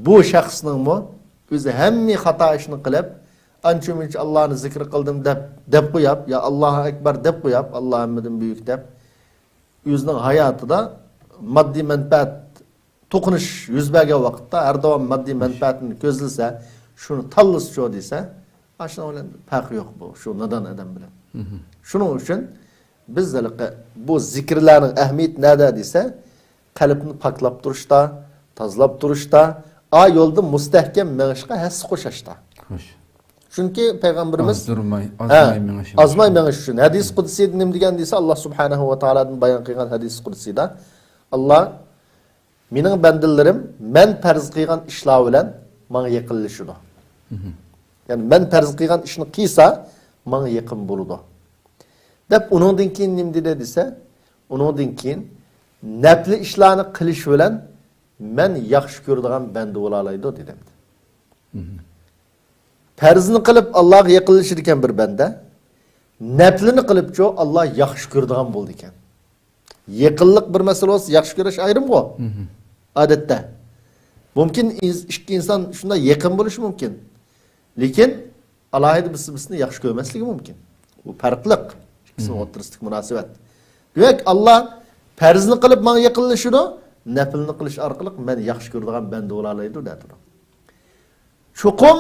بۇ شەخسنىڭمۇ ئۆزى ھەممە خاتا ئىشنى قىلىپ، ئانچە-مۇنچە ئاللانى زىكىر قىلدىم دەپ، دەپ قوياپ، يا ئاللاھۇ ئەكبەر دەپ قوياپ، ئاللا ھەممىدىن بۈيۈك دەپ، ئۆزىنىڭ ھاياتىدا ماددىي مەنپەئەت توقۇنۇش يۈز بەرگەن ۋاقىتتا، ھەر داۋام ماددىي مەنپەئەتنى كۆزلىسە، شۇنى تاللىسىچۇ دېسە، ئاشۇنىڭ بىلەن پەرقى يوق بۇ، شۇ نادان ئادەم بىلەن. شۇنىڭ ئۈچۈن بىز ھېلىقى بۇ زىكىرلەرنىڭ ئەھمىيىتى نەدە دېسە، قەلبنى پاكلاپ تۇرۇشتا، تازىلاپ تۇرۇشتا، ئا يولدا مۇستەھكەم مېڭىشقا ھەسسە قوشاشتا. خوش. چۈنكى پەيغەمبىرىمىز، ئازدۇرماي، ھە، ئازماي مېڭىش ئۈچۈن. ئازماي مېڭىش ئۈچۈن. ھەدىس قۇدسىيدا نېمە دېگەن دېسە، ئاللا سۇبھانەھۇ ۋە تائالادىن بايان قىلغان ھەدىس قۇدسىيدا، ئاللا، مېنىڭ بەندىلىرىم مەن پەرز قىلغان ئىشلار بىلەن ماڭا يېقىنلىشىدۇ. يەنى مەن پەرز قىلغان ئىشنى قىلسا، ماڭا يېقىن بولىدۇ. دەپ ئۇنىڭدىن كېيىن نېمە دېدى دېسە، ئۇنىڭدىن كېيىن نەپلى ئىشلارنى قىلىش بىلەن مەن ياخشى كۆرىدىغان بەندە بولالايدۇ دېدى. پەرزنى قىلىپ ئاللاغا يېقىنلىشىدىكەن بىر بەندە، نەپلىنى قىلىپچۇ ئاللا ياخشى كۆرىدىغان بولىدىكەن. يېقىنلىق بىر مەسىلە بولسا، ياخشى كۆرۈش ئايرىمغۇ؟ ئادەتتە. مۇمكىن ئىز-، ئىككى ئىنسان شۇنداق يېقىن بولۇشى مۇمكىن. لېكىن ئالاھىدە بىرسى بىرسىنى ياخشى كۆرمەسلىكى مۇمكىن. بۇ پەرقلىق. ئىككىسىنىڭ ئوتتۇرىسىدىكى مۇناسىۋەت. دېمەك، ئاللا پەرزنى قىلىپ ماڭا يېقىنلىشىدۇ، نەپلىنى قىلىش ئارقىلىق مەن ياخشى كۆرىدىغان بەندە بولالايدۇ دەتتى. چوقۇم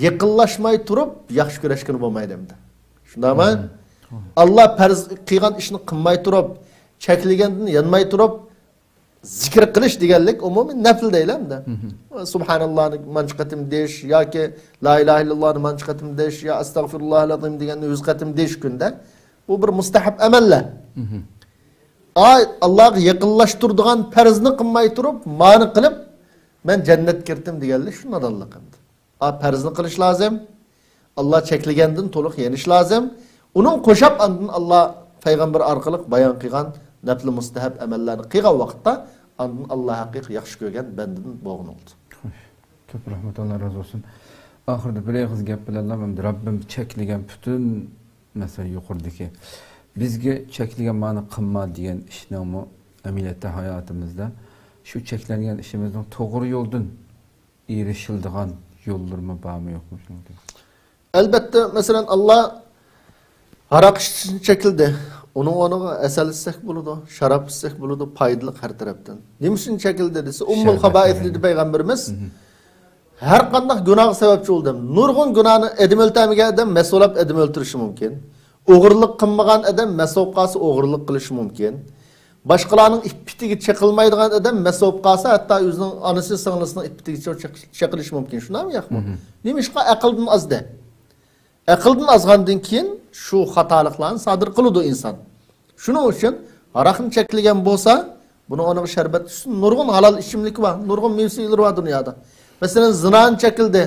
يېقىنلاشماي تۇرۇپ ياخشى كۆرۈشكىلى بولمايدۇ ئەمدى. شۇنداقمۇ؟ ئاللا پەرز قىلغان ئىشنى قىلماي تۇرۇپ، چەكلىگەندىن يانماي تۇرۇپ، زىكىر قىلىش دېگەنلىك ئومۇمىي نەپل دەيلى ئەمدى. سۇبھاناللانى مانچە قېتىم دېيىش ياكى لا ئىلاھە ئىللاللانى مانچە قېتىم دېيىش يا ئەستەغفىرۇللاھىل ئازىم دېگەننى يۈز قېتىم دېيىش كۈندە. بۇ بىر مۇستەھەب ئەمەللەر. ئاي، ئاللاغا يېقىنلاشتۇرىدىغان پەرزنى قىلماي تۇرۇپ، مانى قىلىپ، مەن جەننەتكە كىردىم دېگەنلىك شۇ نادانلىق ئەمدى. ئا، پەرزنى قىلىش لازىم. ئاللا چەكلىگەندىن تولۇق يېنىش لازىم. ئۇنىڭ قوشاپ ئاندىن ئاللا پەيغەمبەر ئارقىلىق بايان قىلغان نەپلى مۇستەھەب ئەمەللەرنى قىلغان ۋاقىتتا ئاندىن ئاللا ھەقىقىي ياخشى كۆرگەن بەندىدىن بولغىنى بولدى. خوش. كۆپ رەھمەت، ئاللا رازى بولسۇن. ئاخىرىدا بىر ئېغىز گەپ بىلەنلا، ئەمدى رەببىم چەكلىگەن پۈتۈن، مەسىلەن، يۇقىرىدىكى بىزگە چەكلىگەن مانى قىلما دېگەن ئىشنىڭمۇ ئەمەلىيەتتە ھاياتىمىزدا شۇ چەكلەنگەن ئىشىمىزنىڭ توغرا يولدىن ئېرىشىلىدىغان يوللىرىمۇ بارمۇ يوقمۇ شۇنىڭ؟ ئەلبەتتە، مەسىلەن، ئاللا ھاراق ئىچىشنى چەكلىدى. ئۇنىڭ ئورنىغا ئەسەل ئىچسەك بولىدۇ، شاراب ئىچسەك بولىدۇ، پايدىلىق ھەر تەرەپتىن. نېمە ئۈچۈن چەكلىدى دېسە، ئۇممۇل خابائىس دېدى پەيغەمبىرىمىز. ھەر قانداق گۇناھقا سەۋەبچى بولدى. نۇرغۇن گۇناھنى ئادەم ئۆلتۈرمىگەن ئادەم مەس بولۇپ ئادەم ئۆلتۈرۈشى مۇمكىن. ئوغرىلىق قىلمىغان ئادەم مەس بولۇپ قالسا ئوغرىلىق قىلىشى مۇمكىن. باشقىلارنىڭ ئىپپىتىگە چېقىلمايدىغان ئادەم مەس بولۇپ قالسا، ھەتتا ئۆزىنىڭ ئانىسى، سىڭلىسىنىڭ ئىپپىتىگە چېق-، چېقىلىشى مۇمكىن. شۇنداقمۇ ياقمۇ؟ نېمىشقا؟ ئەقىلدىن ئازدى. ئەقىلدىن ئازغاندىن كېيىن شۇ خاتالىقلارنى سادىر قىلىدۇ ئىنسان. شۇنىڭ ئۈچۈن ھاراقنى چەكلىگەن بولسا، بۇنىڭ ئورنىغا شەربەت ئۈستىدە نۇرغۇن ھالال ئىچىملىك بار، نۇرغۇن مېۋە سۈيلىرى بار دۇنيادا. مەسىلەن، زىنانى چەكلىدى،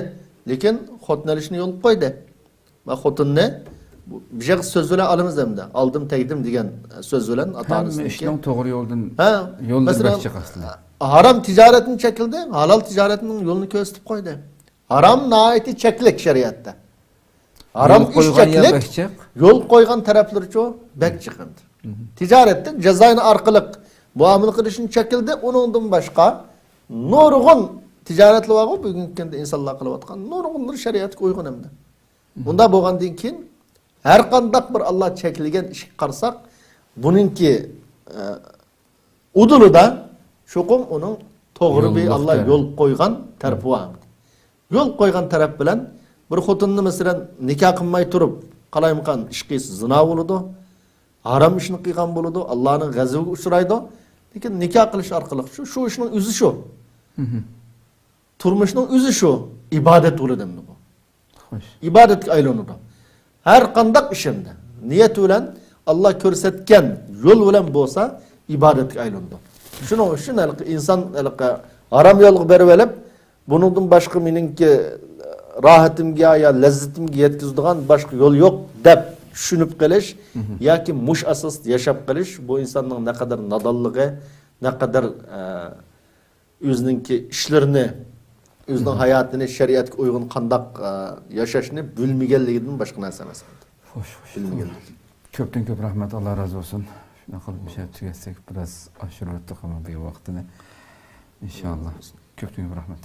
لېكىن خوتۇن ئېلىشنى يولغا قويدى. ۋە خوتۇننى بۇ، بىر يەر سۆز بىلەن ئالىمىز ئەمدى. ئالدىم، تەگدىم دېگەن سۆز بىلەن ئاتا-ئانىسىنىڭكى. ھەممە ئىشنىڭ توغرا يولدىن، ھە، يولىدىن مەسىلەن، بەك جىق ئەسلى. ھارام تىجارەتنى چەكلىدى، ھالال تىجارەتنىڭ يولىنى كۆرسىتىپ قويدى. ھارام ناھايىتى چەكلىك شەرىئەتتە. ھارام ئىش چەكلىك، يول قويغان تەرەپلىرىچۇ بەك جىق ئەمدى. تىجارەتتە جازاينى ئارقىلىق مۇئامىلە قىلىشنى چەكلىدى. ئۇنىڭدىن باشقا نۇرغۇن تىجارەتلەر بارغۇ، بۈگۈنكى كۈندە ئىنسانلار قىلىۋاتقان. نۇرغۇنلىرى شەرىئەتكە ئۇيغۇن ئەمدى. ئۇنداق بولغاندىن كېيىن، ھەر قانداق بىر ئاللا چەكلىگەن ئىشقا قارىساق، بۇنىڭكى، ئە، ئۇدۇلىدا چوقۇم ئۇنىڭ توغرا بىر ئاللا يول قويغان تەرىپى بار. يول قويغان تەرەپ بىلەن بىر خوتۇننى، مەسىلەن، نىكاھ قىلماي تۇرۇپ، قالايمىقان ئىش قىلسا زىنا بولىدۇ، ھارام ئىشنى قىلغان بولىدۇ، ئاللانىڭ غەزىپىگە ئۇچرايدۇ. لېكىن نىكاھ قىلىش ئارقىلىق شۇ، شۇ ئىشنىڭ ئۆزى شۇ. تۇرمۇشنىڭ ئۆزى شۇ، ئىبادەت بولىدۇ ئەمدى بۇ. خوش. ئىبادەتكە ئايلىنىدۇ. ھەر قانداق ئىش ئەمدى نىيەت بىلەن، ئاللا كۆرسەتكەن يول بىلەن بولسا، ئىبادەتكە ئايلىنىدۇ. شۇنىڭ ئۈچۈن ھېلىقى ئىنسان ھېلىقى ھارام يولغا بېرىۋېلىپ، بۇنىڭدىن باشقا مېنىڭكى راھىتىمگە يا لەززىتىمگە يەتكۈزىدىغان باشقا يول يوق دەپ چۈشىنىپ قېلىش ياكى مۇش ئاساستا ياشاپ قېلىش، بۇ ئىنساننىڭ نەقەدەر نادانلىقى، نەقەدەر، ئە، ئۆزىنىڭكى ئىشلىرىنى، ئۆزىنىڭ ھاياتىنى شەرىئەتكە ئۇيغۇن قانداق، ئە، ياشاشنى بىلمىگەنلىكىدىن باشقا نەرسە ئەمەس. خوش، خوش. بىلمىگەنلىك. كۆپتىن كۆپ رەھمەت، ئاللا رازى بولسۇن. شۇنداق قىلىپ مۇشۇ تۈگەتسەك، بىراز ئاشۇرۇۋەتتۇق ئەمما بۇ ۋاقتىنى. ئىنشاللا. كۆپتىن كۆپ رەھمەت.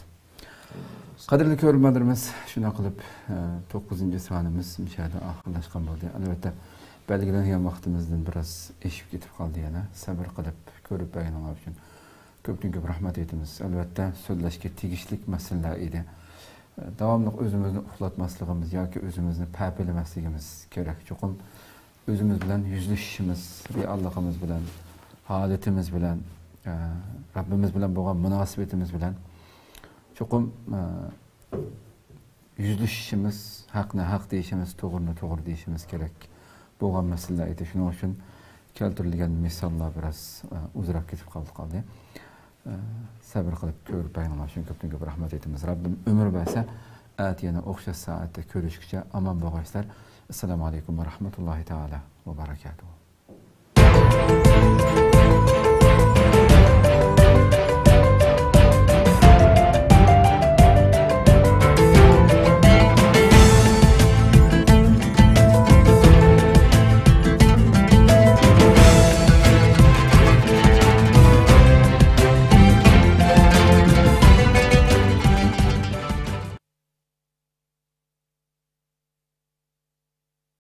قەدىرلىك كۆرۈرمەنلىرىمىز، شۇنداق قىلىپ، ئە، توققۇزىنچى سانىمىز مۇشۇ يەردە ئاخىرلاشقان بولدى. ئەلۋەتتە، بەلگىلەنگەن ۋاقتىمىزدىن بىراز ئېشىپ كېتىپ قالدى يەنە. سەۋر قىلىپ كۆرۈپ بەرگىنىڭلار ئۈچۈن كۆپتىن كۆپ رەھمەت ئېيتىمىز. ئەلۋەتتە، سۆزلەشكە تېگىشلىك مەسىلىلەر ئىدى. داۋاملىق ئۆزىمىزنى ئۇخلاتماسلىقىمىز ياكى ئۆزىمىزنى پەپىلىمەسلىكىمىز كېرەك. چوقۇم ئۆزىمىز بىلەن يۈزلىشىشىمىز، رېئاللىقىمىز بىلەن، ھالىتىمىز بىلەن، ئە، رەببىمىز بىلەن بولغان مۇناسىۋىتىمىز بىلەن چوقۇم، ئە، يۈزلىشىشىمىز، ھەقنى ھەق دېيىشىمىز، توغرىنى توغرا دېيىشىمىز كېرەك بولغان مەسىلىلەر ئىدى. شۇنىڭ ئۈچۈن كەلتۈرۈلگەن مىساللار بىراز، ئە، ئۇزىراپ كېتىپ قالدى، قالدى. ئە، سەۋر قىلىپ كۆرۈپ بەرگىنىڭلار ئۈچۈن كۆپتىن كۆپ رەھمەت ئېيتىمىز. رەببىم ئۆمۈر بەرسە، ئەتە يەنە ئوخشاش سائەتتە كۆرۈشكىچە ئامان بولغايسىلەر. ئەسسالامۇ ئەلەيكۇم ۋە رەھمەتۇللاھى تائالا ۋە بەرەكاتۇھۇ.